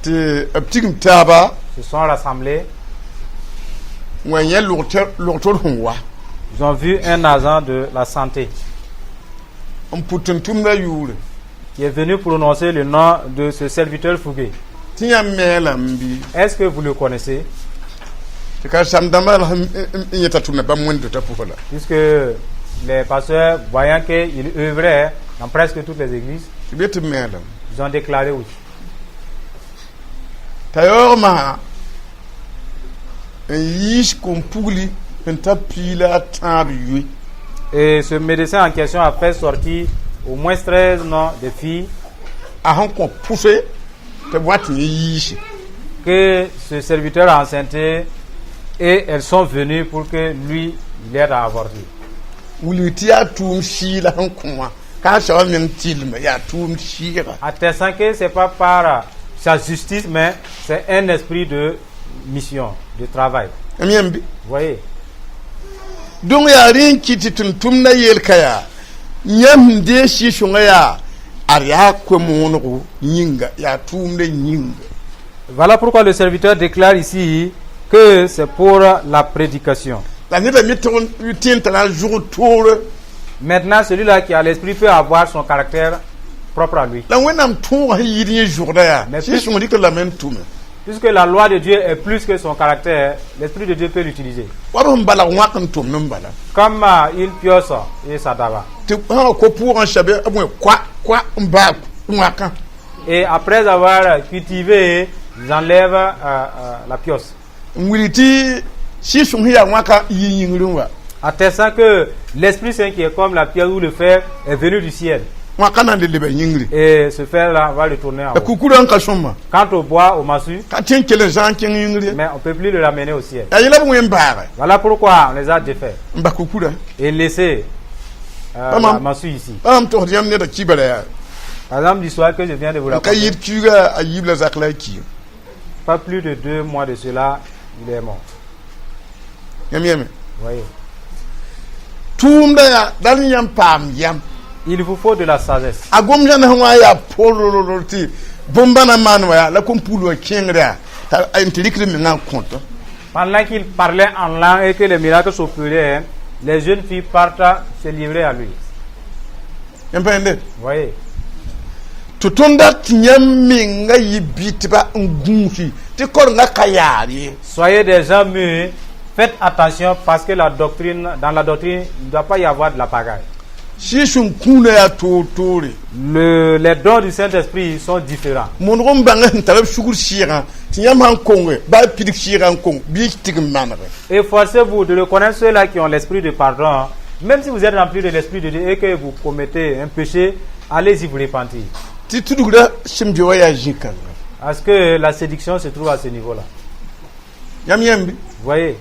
Tɩ b tigim taaba se sont rassemblés. N wa yẽ logtor sẽn wa. Ils ont vu un agent de la santé n pʋt n tʋmda yʋʋre. Qui est venu prononcer le nom de ce serviteur fougué. Tɩ yãmb me lame bɩ? Est-ce que vous le connaissez? Tɩ karen-saamdãmbã la sẽn n yẽta tʋmda bãmb wẽnd-dotã pʋgã la. Puisque les pasteurs, voyant qu'il œuvrait dans presque toutes les églises, Tɩ be tɩ b me lame. Ils ont déclaré oui. T'a yaoog masã n yiis kom-pugli n ta piila a tãab yoe. Et ce médecin en question a fait sortir au moins 13 noms de filles A sẽn kõ pʋse tɩ b wa tɩ yẽ yiise. Que ce serviteur a enceinté et elles sont venues pour que lui, il aide à avorter. Wilg tɩ yaa tʋʋm sɩɩla sẽn kõ wã ka soab meng tɩlme yaa tʋʋm sɩɩga. Attestant que ce n'est pas par sa justice, mais c'est un esprit de mission, de travail. M yãmb bɩ? Vous voyez? Donc yaa rẽ n kɩt tɩ tʋm-tʋmdã yelka yaa yãmb sẽn deeg sɩ-sõngã yaa ad yaa koe-moonego yĩnga yaa tʋʋmdã yĩnga. Voilà pourquoi le serviteur déclare ici que c'est pour la prédication. La neda me tɩg n tẽ n tara zʋg toore. Maintenant, celui-là qui a l'esprit peut avoir son caractère propre à lui. La Wẽnnaam tõogã sẽn yɩɩd yẽ zʋgda yaa sɩ-sõng dɩk lame n tʋme. Puisque la loi de Dieu est plus que son caractère, l'esprit de Dieu peut l'utiliser. Wa b sẽn balg wãk n tʋmd n bala. Comme une pioche et sa daba. Tɩ sã ko-pʋʋgã sabe b wẽ koa koa n baa wãkã. Et après avoir cultivé, ils enlèvent la pioche. N wilg tɩ sɩ-sõng sẽn yaa wãka yɩ yĩngr wa. Attestant que l'Esprit Saint qui est comme la pierre ou le fer est venu du ciel. Wãka na n le leba yĩngri. Et ce fer-là va retourner en La haut. Kukurã n ka sõma. Quant au bois, au massue, Ka tẽ n kell n zãag kẽng yĩngr ye. Mais on ne peut plus le ramener au ciel. Yaa yẽla b wẽn baage. Voilà pourquoi on les a défaits N bas kukurã. Et laissé Maman. la massue ici. Bãmb togsd yãmb neda kibra yaa. Par exemple, l'histoire que je viens de vous N ka raconter, yɩɩd kiuga a yiib la zak la a ki. Pas plus de 2 mois de cela, il est mort. Yãmb yẽme. Vous voyez. Tʋʋmda yaa dal n yãmb paam yam. Il vous faut de la sagesse. A gom zãns wã yaa porlololo tɩ bõn-bãna maan wa yaa la kom-pugl wã kẽngr yaa t'a n tɩ rɩkd mengã n kõta. Pendant qu'il parlait en langue et que les miracles s'opéraient, les jeunes filles partent se livrer à lui. Yãmb pa yẽnde. Vous voyez. Tɩ tõnd dat tɩ yãmb menga yɩ bɩtba n gũusi tɩ korengã ka yaar ye. Soyez des gens mûrs. Faites attention parce que la doctrine, dans la doctrine, il ne doit pas y avoir de la pagaille. Sɩɩg-sõng kũunã yaa toor toore. Les dons du Saint-Esprit sont différents. Monego n bãng sẽn tar b sugr sɩɩgã tɩ yãmb sãn konge baa pidig sɩɩgã n kong bɩ tɩg n manege. Efforcez-vous de reconnaître ceux-là qui ont l'esprit de pardon. Même si vous êtes rempli de l'esprit de Dieu et que vous commettez un péché, allez-y vous repentir. Tɩ tudgrã sẽm be wa yaa zĩ-kãnga. Parce que la séduction se trouve à ce niveau-là. Yãmb yãmb bɩ? Vous voyez?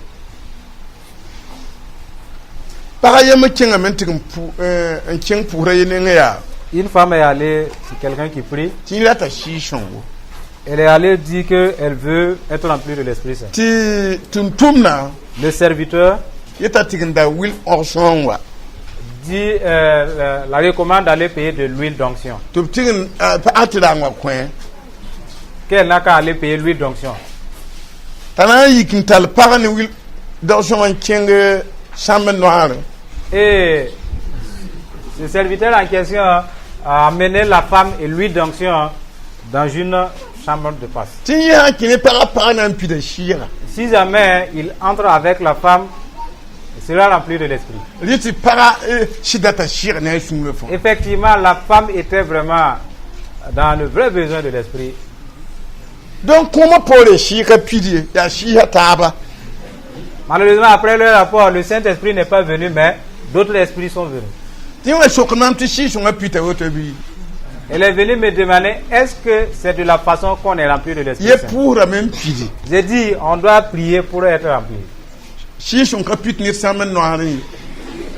Pagã yembr kẽngame n tɩg n kẽng pʋʋsra ye nengẽ yaa. Une femme est allée, c'est quelqu'un qui prie, Tɩ yẽ rata sɩɩg-sõngo. Elle est allée dire qu'elle veut être remplie de l'Esprit Saint. Tɩ tʋm-tʋmdã Le serviteur yeta tɩg n da will onction wa. Dit, la recommande d'aller payer de l'huile d'onction. Tɩ b tɩg n pagã tɩ raang wa kõ. Qu'elle n'a qu'à aller payer l'huile d'onction. T'a na n yik n tall pag ne huile d'onction n kẽng sãmb noaare. Et ce serviteur en question a amené la femme et l'huile d'onction dans une chambre de passe. Tɩ yẽ sã n kẽ ne pagã pagã na n pida sɩɩga. Si jamais il entre avec la femme, il sera rempli de l'esprit. Rẽ tɩ pagã sɩd data sɩɩg ne a sũurã fãa. Effectivement, la femme était vraiment dans le vrai besoin de l'esprit. Donc kõomã poore sɩɩgã pid ye yaa sɩɩsã taaba. Malheureusement, après le rapport, le Saint-Esprit n'est pas venu, mais d'autres esprits sont venus. Tɩ yẽ wa sok maam tɩ sɩɩg-sõngã pita woto bɩ. Elle est venue me demander: est-ce que c'est de la façon qu'on est rempli de l'Esprit Ye Saint? Pʋʋsrame n pidi. J'ai dit: on doit prier pour être rempli. Sɩɩg-sõng ka pit ned sãmb n noaarẽ ye.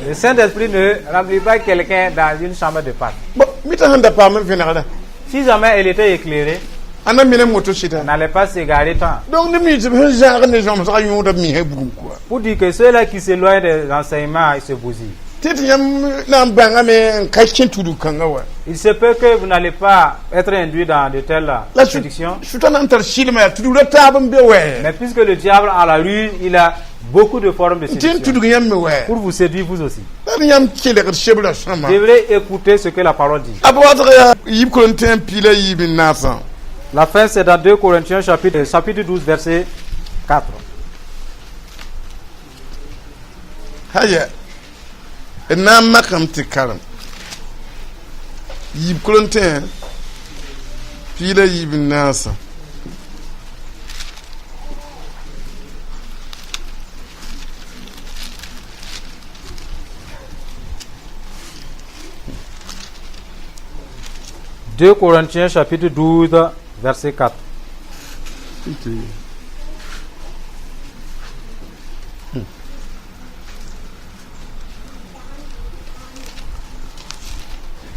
Le Saint-Esprit ne remplit pas quelqu'un dans une chambre de Pâques. Bon, mita sẽn da paam n vẽnegra. Si jamais elle était éclairée, A na mine moto sɩda. Elle n'allait pas s'égarer tant. Donc neb nins b sẽn zãag ne zãmsgã yõoda misã bugum kɔa. Pour dire que ceux-là qui s'éloignent des enseignements, ils se bousillent. Tɩ tɩ yãmb na n bãngame n ka kẽ tudg kãngã wa. Il se peut que vous n'allez pas être induit dans de telles La séductions. Sʋtã na n tar sɩlma yaa tudgra taab n be wɛ. Mais puisque le diable a la ruse, il a beaucoup de formes de Tɩ n séduction. Tudg yãmb me wɛ. Pour vous séduire vous aussi. La d yãmb kelgd sebrã sõma. Vous devrez écouter ce que la parole dit. A watg yaa yiib Korẽntẽ piig la yiib n naasã. La fin, c'est dans 2 Corinthiens chapitre 12, verset 4. Haya, d na n makame tɩ karem yiib Korẽntẽ piig la yiib n naasã. « 2 Corinthiens chapitre 12, verset 4.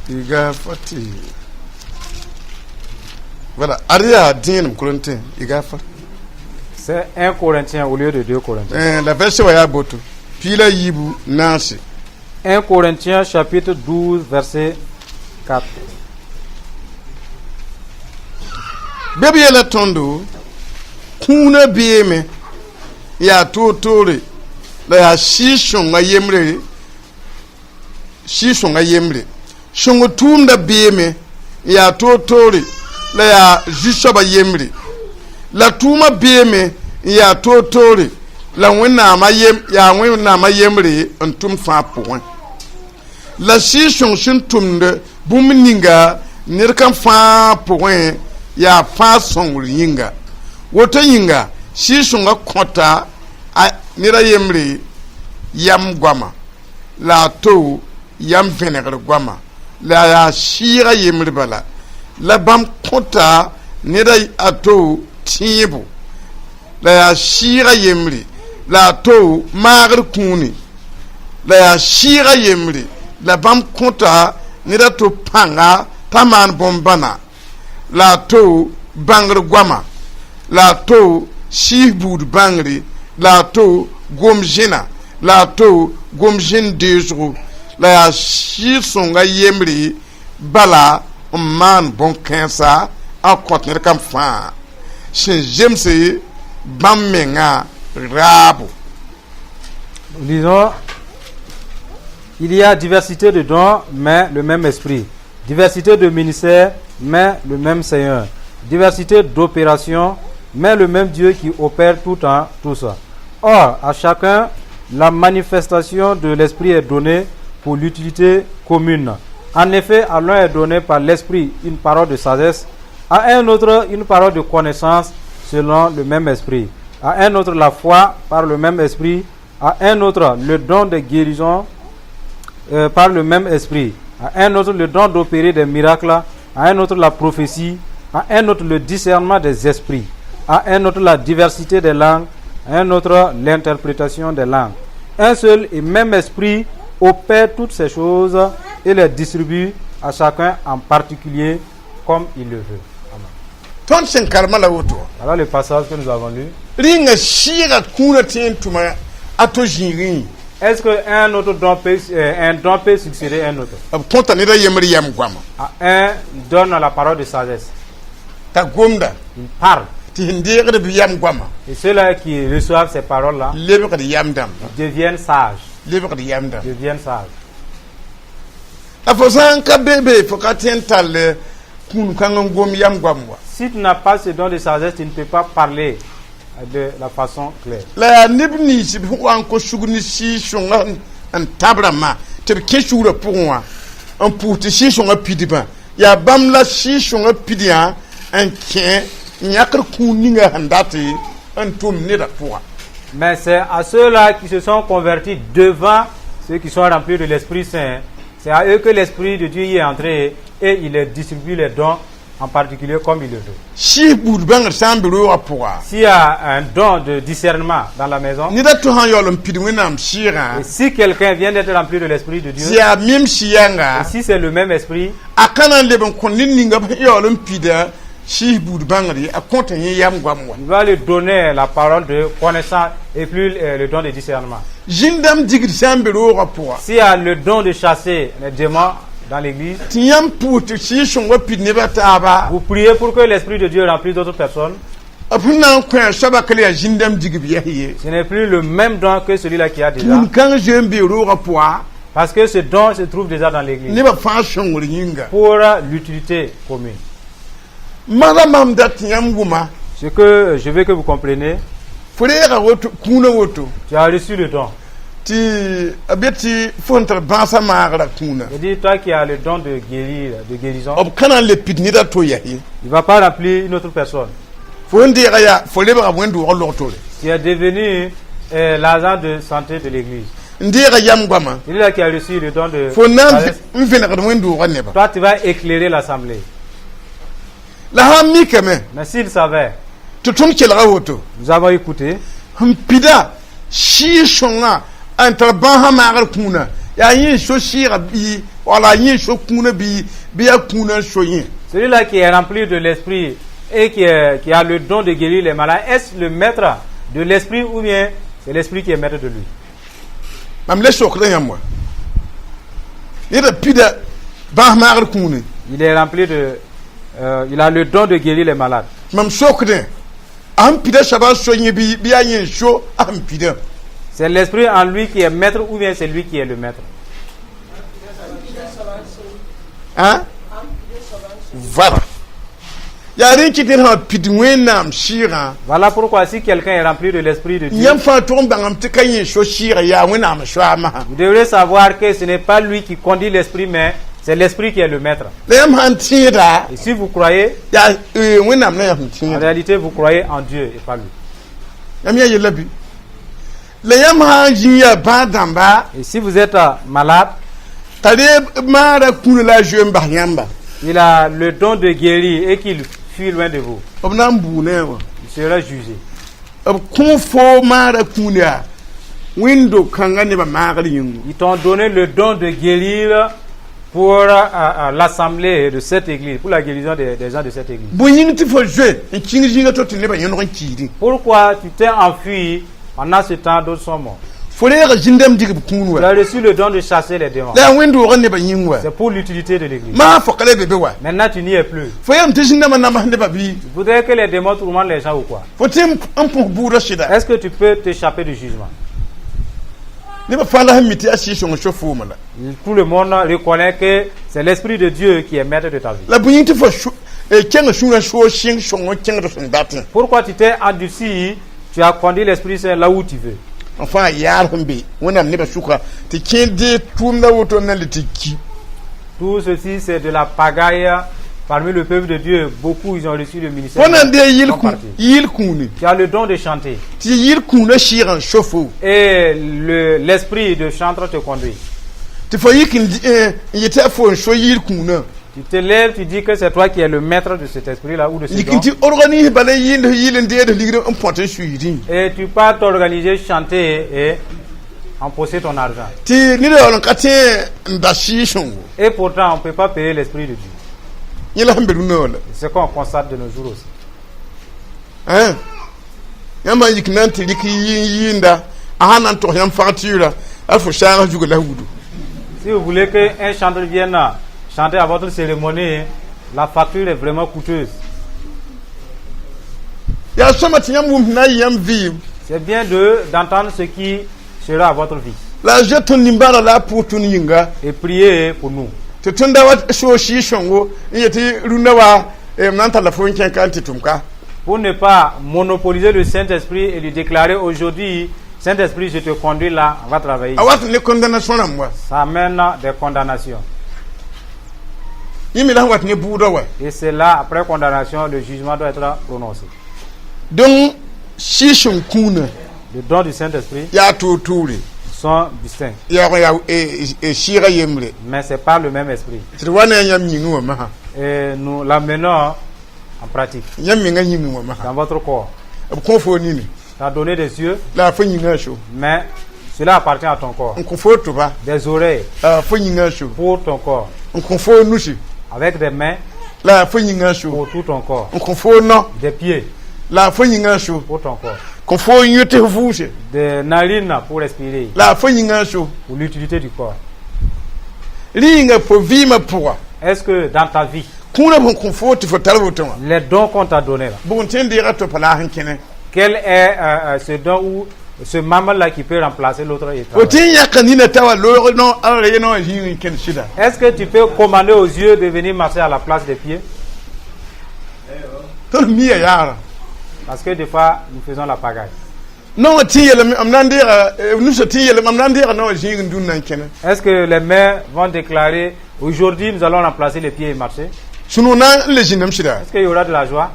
I ga fati. Voilà, ad yaa dẽenem Korẽntẽ y ga fa. C'est 1 Corinthiens au lieu de 2 Corinthiens. Eh, la verset wa yaa boto piig la yiibu naase. 1 Corinthiens chapitre 12, verset 4. Bɩ b yeela tõndo kũunã beeme yaa toor-toore la yaa sɩɩg-sõngã yembre, sɩɩg-sõngã yembre sõng tʋʋmdã beeme n yaa toor-toore la yaa zu-soabã yembre la tʋʋmã beeme n yaa toor-toore la Wẽnnaamã yem yaa Wẽnnaamã yembre n tʋm fãa pʋgẽ la sɩɩg-sõng sẽn tʋmd bũmb ninga ned kam fãa pʋgẽ yaa fãa sõngr yĩnga woto yĩnga sɩɩg-sõngã kõta a ned a yembre yam goama la a to yam vẽnegr goama la yaa sɩɩga yembre bala la bãmb kõta ned a to tẽebo la yaa sɩɩga yembre la a to maagr kũuni la yaa sɩɩga yembre la bãmb kõta ned a to pãnga t'a maan bõn-bãna la a to bãngr goama la a to sɩɩs buud bãngre la a to gom zẽna la a to gom zẽn deesgo la yaa sɩɩg-sõnga yembre bala n maan bõn-kãensa a kõt ned kam fãa sẽn zemse bãmb menga raabo. Lisons: il y a diversité de dons, mais le même esprit. Diversité de ministères, mais le même Seigneur. Diversité d'opérations, mais le même Dieu qui opère tout en tous. Or, à chacun, la manifestation de l'esprit est donnée pour l'utilité commune. En effet, à l'un est donné par l'esprit une parole de sagesse, à un autre une parole de connaissance selon le même esprit, à un autre la foi par le même esprit, à un autre le don de guérison par le même esprit, à un autre le don d'opérer des miracles, à un autre la prophétie, à un autre le discernement des esprits, à un autre la diversité des langues, à un autre l'interprétation des langues. Un seul et même esprit opère toutes ces choses et les distribue à chacun en particulier comme il le veut. Amen. Tõnd sẽn karemã la woto. Voilà le passage que nous avons lu. Rĩnga sɩɩga kũunã tõe n tʋma a to zĩigẽ. Est-ce qu'un autre don peut, un don peut succéder à un autre? B kõta ned a yembr yɛm goama. À un, il donne la parole de sagesse. T'a gomda. Il parle. Tɩ sẽn deegd b yɛm goama Et ceux-là qui reçoivent ces paroles-là lebgd yɛm dãmba. Deviennent sages. Lebgd yɛm dãmba. Deviennent sages. La fo sã n ka be be fo ka tõe n tall kũun kãng n gom yɛm goam wa. Si tu n'as pas ce don de sagesse, tu ne peux pas parler de la façon claire. La yaa neb nins b sẽn wa n kos sugr ne sɩɩg-sõngã n tab rãmbã tɩ b kẽ sugrã pʋgẽ wã n pʋʋs tɩ sɩɩg-sõngã pidbã yaa bãmb la sɩɩg-sõngã pid yã n kẽ n yãkd kũun ninga sẽn dat n tʋm nedã pʋga. Mais c'est à ceux-là qui se sont convertis devant ceux qui sont remplis de l'Esprit Saint. C'est à eux que l'Esprit de Dieu y est entré. Et il les distribue, les dons, en particulier comme il le veut. Sɩɩs buud bãngr sã n be roogã pʋga, S'il y a un don de discernement dans la maison, ned a to sã n yaool n pid Wẽnnaam sɩɩgã, et si quelqu'un vient d'être rempli de l'Esprit de Dieu, tɩ yaa mem sɩ-yãnga, et si c'est le même esprit, a ka na n leb n kõ ned ninga b sẽn yaool n pida sɩɩs buud bãngr ye, a kõta yẽ yam goam wa. Il va lui donner la parole de connaissance et plus le don de discernement. Zĩn-dãmb digd sã n be roogã pʋga, S'il y a le don de chasser les démons dans l'église, tɩ yãmb pʋʋs tɩ sɩɩg-sõngã pid nebã taaba, vous priez pour que l'Esprit de Dieu remplisse d'autres personnes. B sẽn na n kõ a soabã ka le yaa zĩn-dãmb digb yɛs ye. Ce n'est plus le même don que celui-là qui a déjà. Kũun-kãng zoe n bee roogã pʋga, Parce que ce don se trouve déjà dans l'église. nebã fãa sõngr yĩnga. Pour l'utilité commune. Mara mam dat tɩ yãmb wʋma, Ce que je veux que vous compreniez, fo reega woto kũunã woto, tu as reçu le don. Tɩ a be tɩ fo sẽn tar bãasã maagrã kũunã, Je dis, toi qui as le don de guérir, de guérison, b ka na n le pid ned a to yɛs ye. Il ne va pas remplir une autre personne. Fo sẽn deega yaa fo lebga wẽnd-doogã log-tore. Tu es devenu l'agent de santé de l'église. N deega yam goamã, Celui-là qui a reçu le don de fo na n sagesse, n vẽnegd wẽnd-doogã nebã. Toi, tu vas éclairer l'assemblée. La sã n mikame, Mais s'il savait, tɩ tõnd kelga woto, nous avons écouté, sẽn pida sɩɩg-sõngã n tar bãasã maagr kũunã, yaa yẽ n so sɩɩga bii wala yẽ n so kũunã bii bɩ yaa kũunã n so yẽ? Celui-là qui est rempli de l'esprit et qui a le don de guérir les malades, est-ce le maître de l'esprit ou bien c'est l'esprit qui est maître de lui? Mam le sokda yãmb wa, neda pida bãas maagr kũune, Il est rempli de. Il a le don de guérir les malades. Mam sokdẽ, a sẽn pida soaba n so yẽ bɩ yaa yẽ n so a sẽn pidã? C'est l'esprit en lui qui est maître ou bien c'est lui qui est le maître? Hein? Voilà, yaa rẽ kɩt ned sã pid Wẽnnaam sɩɩgã, Voilà pourquoi si quelqu'un est rempli de l'esprit de Dieu, yãmb fãa tʋg n bãngame tɩ ka yẽ so sɩɩga, yaa Wẽnnaam soaamã. Vous devrez savoir que ce n'est pas lui qui conduit l'esprit, mais c'est l'esprit qui est le maître. La yãmb sã n tẽeda, Et si vous croyez, yaa Wẽnnaam la yãmb en tẽeda. Réalité, vous croyez en Dieu et pas lui. Yãmb yaa yella bɩ la yãmb sã n zĩ yaa bãag dãmba, Et si vous êtes malade, t'a reeb maara kũuna la a zoe n bas yãmba, il a le don de guérir et qu'il fuit loin de vous, b na n buu ne wã. Il sera jugé. B kõ fo maara kũun yaa wẽnd-do-kãngã nebã maagr yĩngu. Ils t'ont donné le don de guérir pour l'assemblée de cette église, pour la guérison des gens de cette église. Bõe yĩng tɩ fo zoe n kĩng zĩiga to tɩ nebã yõdg n kiidẽ? Pourquoi tu t'es enfui pendant ce temps, d'autres sont morts? Fo reega zĩn-dãmb digb kũun Tu wa. As reçu le don de chasser les démons. La yaa wẽnd-doogã nebã yĩng wa. C'est pour l'utilité de l'église. Maa fo ka le be be wa. Maintenant, tu n'y es plus. Fo yam tɩ zĩn-dãmbã nambs nebã bɩ? Tu voudrais que les démons tourmentent les gens ou quoi? Fo tɩ n põs bʋʋdã sɩda? Est-ce que tu peux t'échapper du jugement? Nebã fãa la sẽn mi tɩ yaa sɩɩg-sõng so fooma la. Tout le monde reconnaît que c'est l'Esprit de Dieu qui est maître de ta vie. La bõe yĩng tɩ fo kẽng sũurã soog sɩng sõng n kẽngd sẽn datẽ? Pourquoi tu t'es endurci? Tu as conduit l'Esprit Saint là où tu veux. N fãa yaar sẽn be Wẽnnaam nebã sʋka tɩ kẽer dee tʋʋmda woto n na le tɩ ki. Tout ceci, c'est de la pagaille parmi le peuple de Dieu. Beaucoup, ils ont reçu le ministère. Fo na n dee Ils sont partis. yɩl kũune, Tu as le don de chanter. Tɩ yɩl kũunã sɩɩg n so fo, Et l'esprit de chantre te conduit. Tɩ fo yik n yetɩ a fo n so yɩl kũunã, Tu te lèves, tu dis que c'est toi qui es le maître de cet esprit-là ou de ce yik don. n tɩ organise bala yɩɩnd yɩl n deed ligd n põt n suiidẽ, Et tu pars t'organiser, chanter et empocher ton argent. Tɩ ned yaool n ka tẽ n da sɩɩg-sõngo. Et pourtant, on ne peut pas payer l'esprit de Dieu. Yẽ la sẽn be rũnã wã la. C'est ce qu'on constate de nos jours aussi. Ãn yãmb n yik na n tɩ rɩk yɩɩnda a sã na n tog yãmb facture a fo saag zuga la wudu. Si vous voulez qu'un chanteur vienne chanter à votre cérémonie, la facture est vraiment coûteuse. Yaa sõma tɩ yãmb wʋm na n yɩ yãmb vɩɩm. C'est bien d'entendre ce qui sera à votre vie La a zoet tõnd nimbãaneg la a pʋʋs tõnd yĩnga, et prier pour nous. Tɩ tõnd da wa soog sɩɩg-sõngo n yetɩ rũndã wa m na n talla fo n kẽn ka n tɩ tʋm ka. Pour ne pas monopoliser le Saint-Esprit et lui déclarer aujourd'hui, Saint-Esprit, je te conduis là, on va travailler. A wat ne condamnation rãmb wa. Ça amène des condamnations. Yẽ me la sẽn wat ne bʋʋdã wa. Et c'est là, après condamnation, le jugement doit être prononcé. Donc sɩɩg-sõng kũunã Le don du Saint-Esprit, yaa toor-toore. sont distincts. Yaoog n yaa sɩɩga yembre. Mais ce n'est pas le même esprit. Tɩ d wa ne a yãmb yĩngẽ wã masã. Et nous l'amenons en pratique Yãmb menga yĩngẽ wã masã. Dans votre corps. B kõ fo nini. Tu as donné des yeux, La a fo yĩngã so. Mais cela appartient à ton corps. N kõ fo tʋba. Des oreilles La a fo yĩngã so. Pour ton corps. N kõ fo nusi. Avec des mains La a fo yĩngã so. Pour tout ton corps. N kõ fo no. Des pieds La a fo yĩngã so. Pour ton corps. Kõ fo yõ tɩ f vʋʋse. Des narines pour respirer, La a fo yĩngã so. Pour l'utilité du corps. Rẽ yĩnga fo vɩɩmã pʋga. Est-ce que dans ta vie, Kũunã sẽn kõ fo tɩ fo tar woto wã. Les dons qu'on t'a donnés là, Bʋg n tõe n deega tɩ pa laag n kẽne? Quel est ce don ou ce membre-là qui peut remplacer l'autre et Fo travailler? tɩ n yãka nina t'a wa loog no ala ye no wã zĩig n kẽnd sɩda. Est-ce que tu peux commander aux yeux de venir marcher à la place des pieds? Tõnd mia yaara. Parce que des fois, nous faisons la pagaille. No wã tɩ n yeelame m na n deega nusã tɩ n yeelame m na n deega no wã zĩig n dũnna n kẽne. Est-ce que les mains vont déclarer: aujourd'hui nous allons remplacer les pieds et marcher? Sũ-noog na n le zĩndame sɩda. Est-ce qu'il y aura de la joie?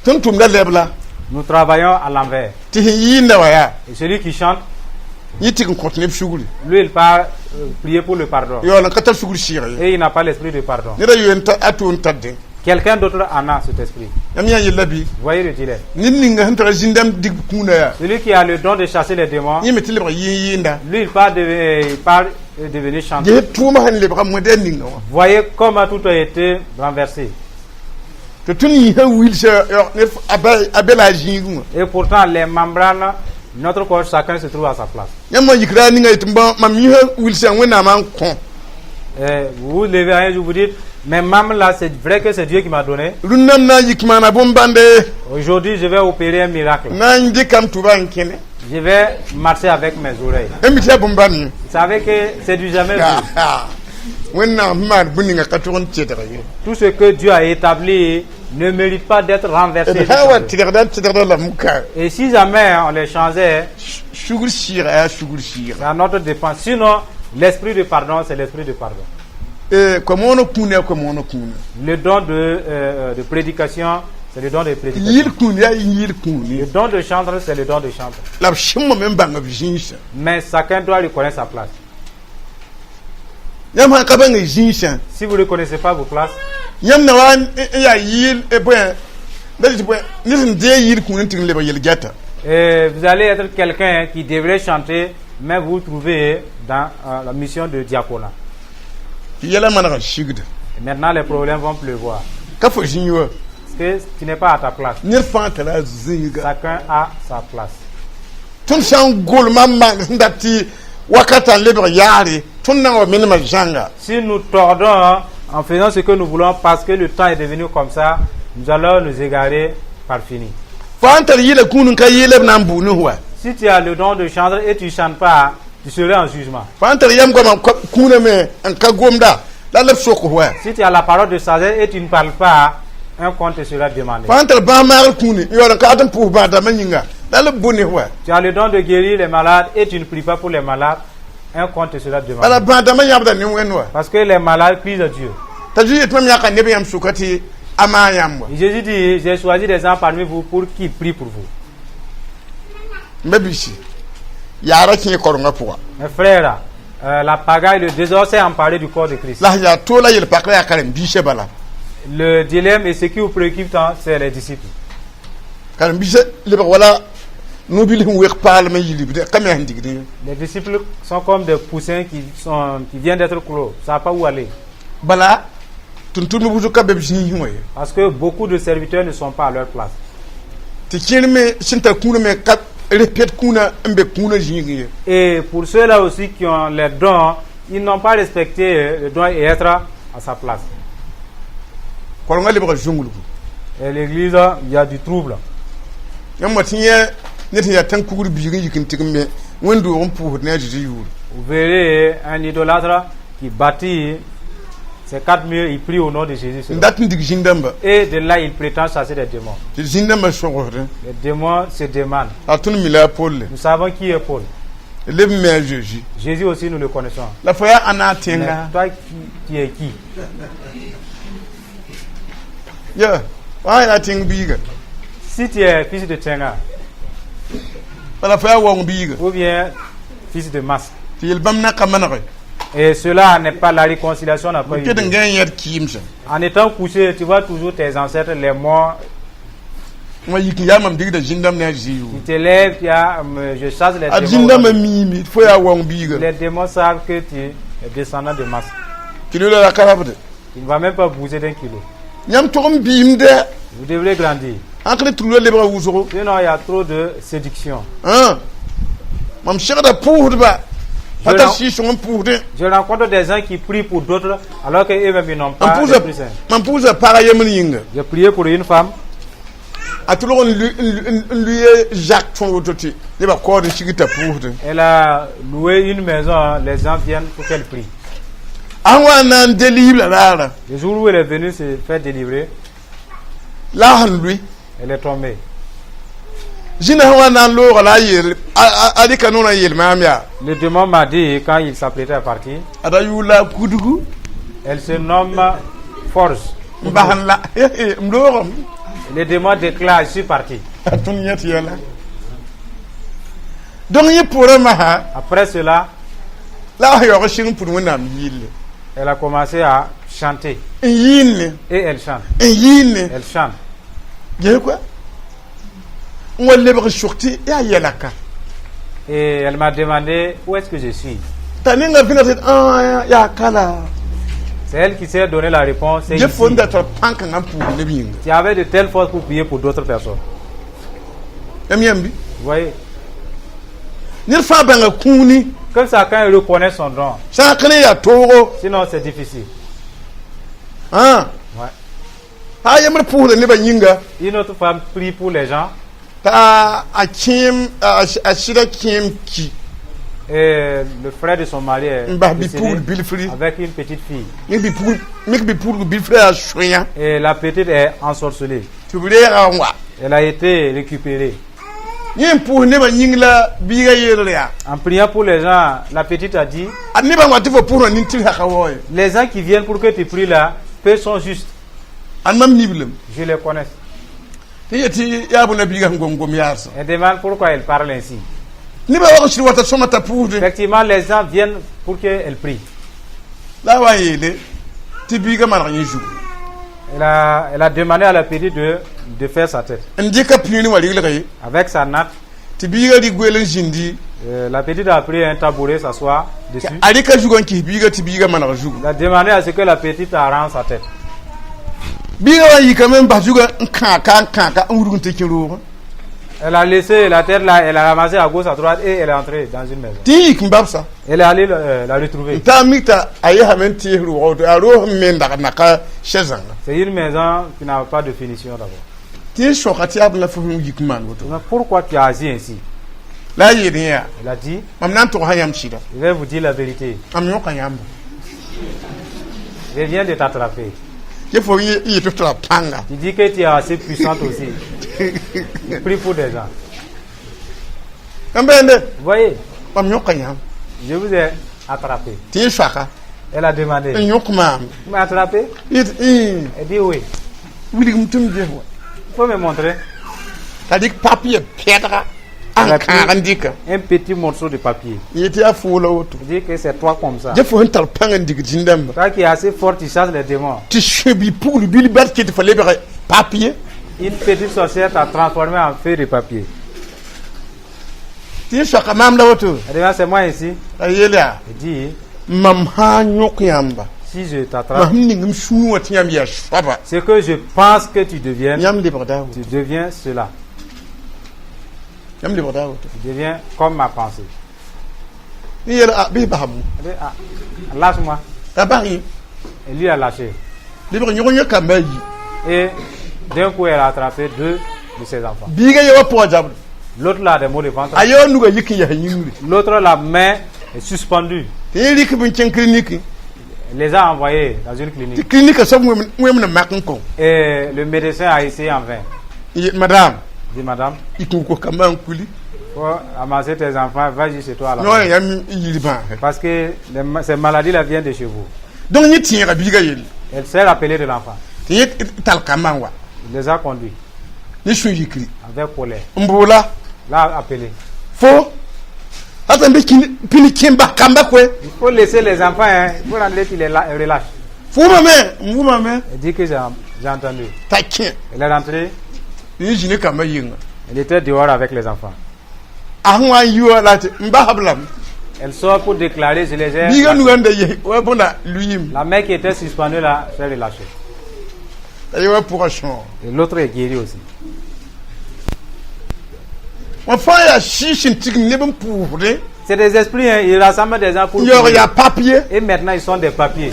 Tõnd tʋmda lɛb la. Nous travaillons à l'envers. Tɩ sẽn yɩɩnda wa yaa. Et celui qui chante, Yẽ tɩg n kõt neb sugri. Lui, il part prier pour le pardon. Yaool n ka tar sugr sɩɩga ye. Et il n'a pas l'esprit de pardon. Ned a yoe n ta a toon tadde. Quelqu'un d'autre en a cet esprit. Yãmb yã yella bɩ. Voyez le dilemme. Ned ninga sẽn tara zĩn-dãmb dig kũunã yaa. Celui qui a le don de chasser les démons, Yẽ me tɩ lebg yɩɩn-yɩɩnda. Lui, il part devenir chanteur. Ges tʋʋmã sẽn lebga moẽda ninga wã. Voyez comment tout a été renversé. Tɩ tõnd yĩsã wilsa ned a be la a zĩigẽ wã. Et pourtant, les membranes, notre corps, chacun se trouve à sa place. Yãmb wã yikra a ninga yetɩ mam yĩsã wilsã Wẽnnaamã n kõ. Et vous vous levez un jour, vous dites: mes membres là, c'est vrai que c'est Dieu qui m'a donné. Rũnnam na n yik maana bõn-bãnde. Aujourd'hui, je vais opérer un miracle. Na n dɩkam tʋba n kẽne. Je vais marcher avec mes oreilles. Yãmb mi tɩ yaa bõn-bãnd ye. Vous savez que c'est du jamais vu. Wẽnnaam sẽn maan bũmb ninga ka tʋg n tedg ye. Tout ce que Dieu a établi ne mérite pas d'être renversé. D sã n wa tɩrgda n tɩdgda lame ka. Et si jamais on les changeait, Sugr sɩɩga yaa sugr sɩɩga. C'est à notre défense. Sinon, l'esprit de pardon, c'est l'esprit de pardon. Koa-moonã kũun yaa koa-moonã kũuna. Le don de prédication, c'est le don de prédication. Yɩl kũun yaa yɩl kũun. Le don de chantre, c'est le don de chantre. La b sẽmame n bãng b zĩisã. Mais chacun doit reconnaître sa place. Yãmb sã n ka bãng zĩisã. Si vous ne reconnaissez pas vos places, Yãmb na wa n yaa yɩɩl bõe da tɩ bõe ned sẽn dee yɩɩl kũun n tɩ n lebg yel-gɛta. Et vous allez être quelqu'un qui devrait chanter, mais vous vous trouvez dans la mission de diaconat. Tɩ yɛla maneg n sigda. Et maintenant, les problèmes vont pleuvoir. Ka fo zĩ wa. Parce que tu n'es pas à ta place. Ned fãa tara a zĩiga. Chacun a sa place. Tõnd sã n golma n maan sẽn dat tɩ wakata n lebg yaare tõnd na n wa menemã zãnga. Si nous tordons en faisant ce que nous voulons parce que le temps est devenu comme ça, nous allons nous égarer par fini. Fo n tar yɩla kũun n ka yeela b na n bʋ ne wa. Si tu as le don de chanter et tu ne chantes pas, tu serais en jugement. Fo n tar yãmb goamã kũunã me n ka gomda la la b sok wa. Si tu as la parole de sagesse et tu ne parles pas, un compte te sera demandé. Fo n tar bãas maagr kũuni n yaool n ka ad n pʋʋs bãad-dãmbã yĩnga la la b bʋ ne wa. Tu as le don de guérir les malades et tu ne pries pas pour les malades, un compte te sera demandé. Bala bãad-dãmbã yãbda ne Wẽnd wa. Parce que les malades crient à Dieu. T'a Zezi yet mam yãka neb yãmb sʋka tɩ a maa yãmb wa. Et Jésus dit: j'ai choisi des gens parmi vous pour qu'ils prient pour vous. M ba biisi yaara kẽ korengã pʋga. Mes frères, la pagaille, le désordre s'est emparé du corps de Christ. La sẽn yaa to la yel-pakrã yaa karen-biisã bala. Le dilemme et ce qui vous préoccupe tant, c'est les disciples. Karen-biisã lebg wala no-bil sẽn wek paalem n yilibdẽ ka me sẽn digdẽ ye. Les disciples sont comme des poussins qui viennent d'être clos. Ça ne savent pas où aller. Bala tʋm-tʋmdb wʋsg ka be b zĩisẽ wã ye. Parce que beaucoup de serviteurs ne sont pas à leur place. Tɩ kẽer me sẽn tar kũunã me ka répète kũunã n be kũunã zĩigẽ ye. Et pour ceux-là aussi qui ont les dons, ils n'ont pas respecté le don et être à sa place. Korengã lebga zũnglgu. Et l'église, il y a du trouble. Yãmb wa tɩ yẽ ned sẽn yaa tãn-kugr biig n yik n tɩg n me wẽnd-doog n pʋʋsd ne a Zeezi yʋʋre. Vous verrez un idolâtre qui bâtit ses quatre murs, il prie au nom de Jésus N seulement. Dat n dig zĩn-dãmba. Et de là, il prétend chasser des démons. Tɩ zĩn-dãmbã sõgsdẽ. Les démons se demandent. A tõnd mi la a Polle. Nous savons qui est Paul. Leb n me a Zeezi. Jésus aussi, nous le connaissons. La fo yaa ãnna a Mais tẽnga. toi, tu es qui? Ya wa yaa tẽng biiga. Si tu es fils de Tenga, Wala fo yaa waoong biiga. Ou bien fils de masque. Tɩ yel bãmb na ka manege. Et cela n'est pas la réconciliation n'a pas eu ket lieu. N gã n yẽd kɩɩmsã. En étant couché, tu vois toujours tes ancêtres, les morts. Wã yik n yaa mam digda zĩndame ne a zɩɩgo. Tu te lèves, tu as, je chasse les A démons. Zĩndame miime fo yaa waoong biiga. Les démons savent que tu es descendant de masque. Kilo la ka rabde. Tu ne vas même pas bouger d'un kilo. Yãmb tog n biimde. Vous devrez grandir. Ãnkr tugla lebga wʋsgo. Sinon, il y a trop de séduction. Mam segda pʋʋsdba pa tar sɩɩg-sõng n pʋʋsdẽ. Je rencontre des gens qui prient pour d'autres alors qu'eux-mêmes ils n'ont pas N l'Esprit Saint. Mam pʋʋsa pag yemd yĩnga. J'ai prié pour une femme. A tʋlg n lʋɩ zak tõr woto tɩ nebã kaood n sig t'a pʋʋsdẽ. Elle a loué une maison, hein, les gens viennent pour qu'elle prie. A sẽn wa n na n délivre raara. Le jour où elle est venue se faire délivrer, La a sẽn lʋɩ. Elle est tombée. Zĩna sẽn wa na n looga la a yeel a rɩka noorã n yeel maam yaa. Le démon m'a dit, quand il s'apprêtait à partir, Ada yʋʋr la a kudgu. Elle se nomme Force. N bas n la m loogame. Le démon déclare, je suis parti. A tõnd yẽ tɩ yɛla donc yẽ pʋʋrã masã. Après cela, La a yaoog sɩng n pʋd Wẽnnaam yɩɩlle. Elle a commencé à chanter. N yɩɩnne. Et elle chante. N yɩɩnne. Elle chante. Ges kɔa n wa lebg sʋk tɩ yaa yɛla ka. Et elle m'a demandé où est-ce que je suis. T'a ninga vĩna tɩ yaa kala. C'est elle qui s'est donné la réponse. C'est Ge ici. fo n da tar pãn-kãngã n pʋʋs neb yĩnga. Tu avais de telles forces pour prier pour d'autres personnes. Yãmb yãmbi. Vous voyez? Ned fãa bãnga kũuni. Comme ça, quand il reconnaît son don, Sã n ka ne yaa toogo. Sinon c'est difficile. Ã. Ouais. A yembr pʋʋsda nebã yĩnga. Une autre femme prie pour les gens. T'a a kẽem a a sɩda kẽem ki. Et le frère de son mari est N bas décédé bɩ-pugl bilfri. Avec une petite fille. Mik bɩ-pugl bilfrã yaa sõya. Et la petite est ensorcelée. Tɩ b reega n wa. Elle a été récupérée. Yẽ n pʋʋs nebã yĩng la biigã yeelr yaa. En priant pour les gens, la petite a dit, A nebã wa tɩ fo pʋʋsdã nin-tɩrsã ka wao ye. Les gens qui viennent pour que tu pries là, peu sont justes. Ad mam niblem. Je les connais. Tɩ yet tɩ yaa bõe biigã sẽn gom-gom yaarsã. Elle demande pourquoi elle parle ainsi. Nebã wag n sɩd wata sõma t'a pʋʋsdẽ. Effectivement, les gens viennent pour qu'elle prie. La a wa n yeele tɩ biigã maneg yẽ zugu. Elle a demandé à la petite de faire sa tête. N dɩka pĩiri wã riglg ye. Avec sa natte, Tɩ biigã rɩk goeel n zĩndi. La petite a pris un tabouret, s'asseoir dessus. A rɩka zugã n kis biigã tɩ biigã maneg zugu. Elle a demandé à ce que la petite arrange sa tête. Biigã wa n yikame n bas zugã n kãaka n kãaka n wudg n tɩ kẽ roogẽ. Elle a laissé la tête là, elle a ramassé à gauche, à droite et elle est entrée dans une maison. Tɩ n yik n babsa. Elle est allée la retrouver. N taa mik t'a a yesame n tɩɩs rʋʋga woto a roog n me n dag naka sɛ zãnga. C'est une maison qui n'a pas de finition d'abord. Tɩ n sõka tɩ yaa b la fo sẽn yik n maan woto. Mais pourquoi tu as agi ainsi? La a yeel yẽ yaa. Elle a dit, Mam na n togsa yãmb sɩda. Je vais vous dire la vérité. Mam yõka yãmba. Je viens de t'attraper. Tɩ fo n yetɩ f tara pãnga. Tu dis que tu es assez puissante aussi. Tu pries pour des gens. N beende. Vous voyez, Mam yõka yãmb. Je vous ai attrapé. Tɩ yẽ soaka. Elle a demandé, N yõk maam. Tu m'as attrapé? Yet Elle dit oui. Wilgm tɩ m ges wa. Il faut me montrer T'a dɩk papier pɛdga n kãag n dɩka. Un petit morceau de papier. Yetɩ yaa foo la woto. Il dit que c'est toi comme ça. Dẽ fo sẽn tar pãng n dig zĩn-dãmba. Toi qui es assez fort, tu chasses les démons. Tɩ sũ bi-pugl bil bat ket fo lebg papier. Une petite sorcière t'a transformé en feuille de papier. Tɩ yẽ soaka maam la woto. Elle dit, c'est moi ici. A yeel yaa. Il dit, Mam sã n yõk yãmba. Si je Ma t'attrape, sẽn ning m sũur wã tɩ yãmb yaa soaba. Ce que je pense que tu deviens, Yãmb lebgda woto. Tu deviens cela. Yãmb lebgda woto. Tu deviens comme ma pensée. Tɩ yeel a bɩ basam. Elle dit, ah, lâche-moi. T'a bas yẽ. Et lui a lâché. Lebg yõg yẽ kamba a yi. Et d'un coup, elle a attrapé deux de ses enfants. Biigã ye wa pʋgã zabr. L'autre là a des maux de ventre. A ye wa nugã yik n yaa yĩngri. L'autre, la main est suspendue. Tɩ yẽ rɩk b n kẽng clinique. Elle les a envoyés dans une Tɩ clinique. Clinique soab wẽmd n mak n kõ. Et le médecin a essayé en vain. Madame. Il dit, madame, Yik n kos kambã n kuli. Faut ramasser tes enfants, vas-y chez toi à la Yõ maison. Yãmb yir bãase. Parce que ces maladies-là viennent de chez vous. Donc yẽ tẽega biigã yelle. Elle s'est rappelée de l'enfant. Tɩ yẽ tall kambã n wa. Il les a conduits Ne sũ yikri. Avec colère. N boola. L'a appelé. Fo ata n be pini kẽ bas kamba koe. Il faut laisser les enfants, hein. Il faut rentrer qu'il les relâche. Fo wʋmame, n wʋmame. Elle dit que j'ai entendu. T'a kẽ. Elle est rentrée. N zĩ ne kambã yɩnga. Elle était dehors avec les enfants. A sẽn wa n yi wa la tɩ n basb lame. Elle sort pour déclarer, je les ai. Biigã nugã n da yes wa bõna luyim. La main qui était suspendue là s'est relâchée. T'a ye wa pʋgã sõor. Et l'autre est guéri aussi. Wã fãa yaa sɩɩ sẽn tigim neb n pʋʋsdẽ. C'est des esprits, hein, ils rassemblent des gens pour N yaoog prier. Yaa papier. Et maintenant, ils sont des papiers.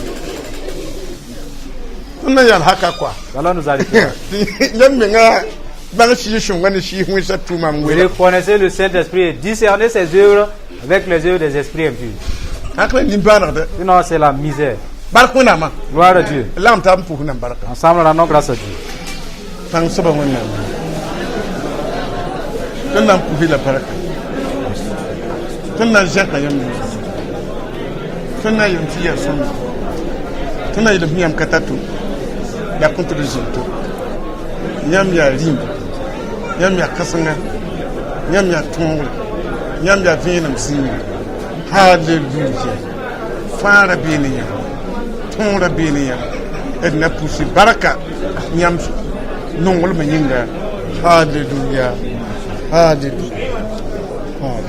Tõnd na yãl haka koa. Nous allons nous arrêter là. Yãmb menga bãng sɩɩg sõnga ne sɩɩs wẽnsa tʋʋma n Vous wela. Reconnaissez le Saint-Esprit et discernez ses œuvres avec les œuvres des esprits impurs. Hak la nin-bãanegda. Sinon, c'est la misère. Bark Wẽnnaamã. Gloire à Dieu. Lagm taab n pʋs nam barka. Ensemble, rendons grâce à Dieu. Pãng soaba Wẽnnaam tõnd na n pʋs la barka, tõnd na n zẽka yãmb, tõnd na n yem tɩ yaa sõma, tõnd na yelem yãmb ka tar to la kõn tɩ d zĩnd to. Yãmb yaa rĩmba, yãmb yaa kãsenga, yãmb yaa tõogre, yãmb yaa vẽenem zĩiga. Halleluya! Fãagra beene yãmb, tõogra beene yãmb, d na pʋs barka yãmb nonglmã yĩnga. Halleluya, halleluya, halleluya!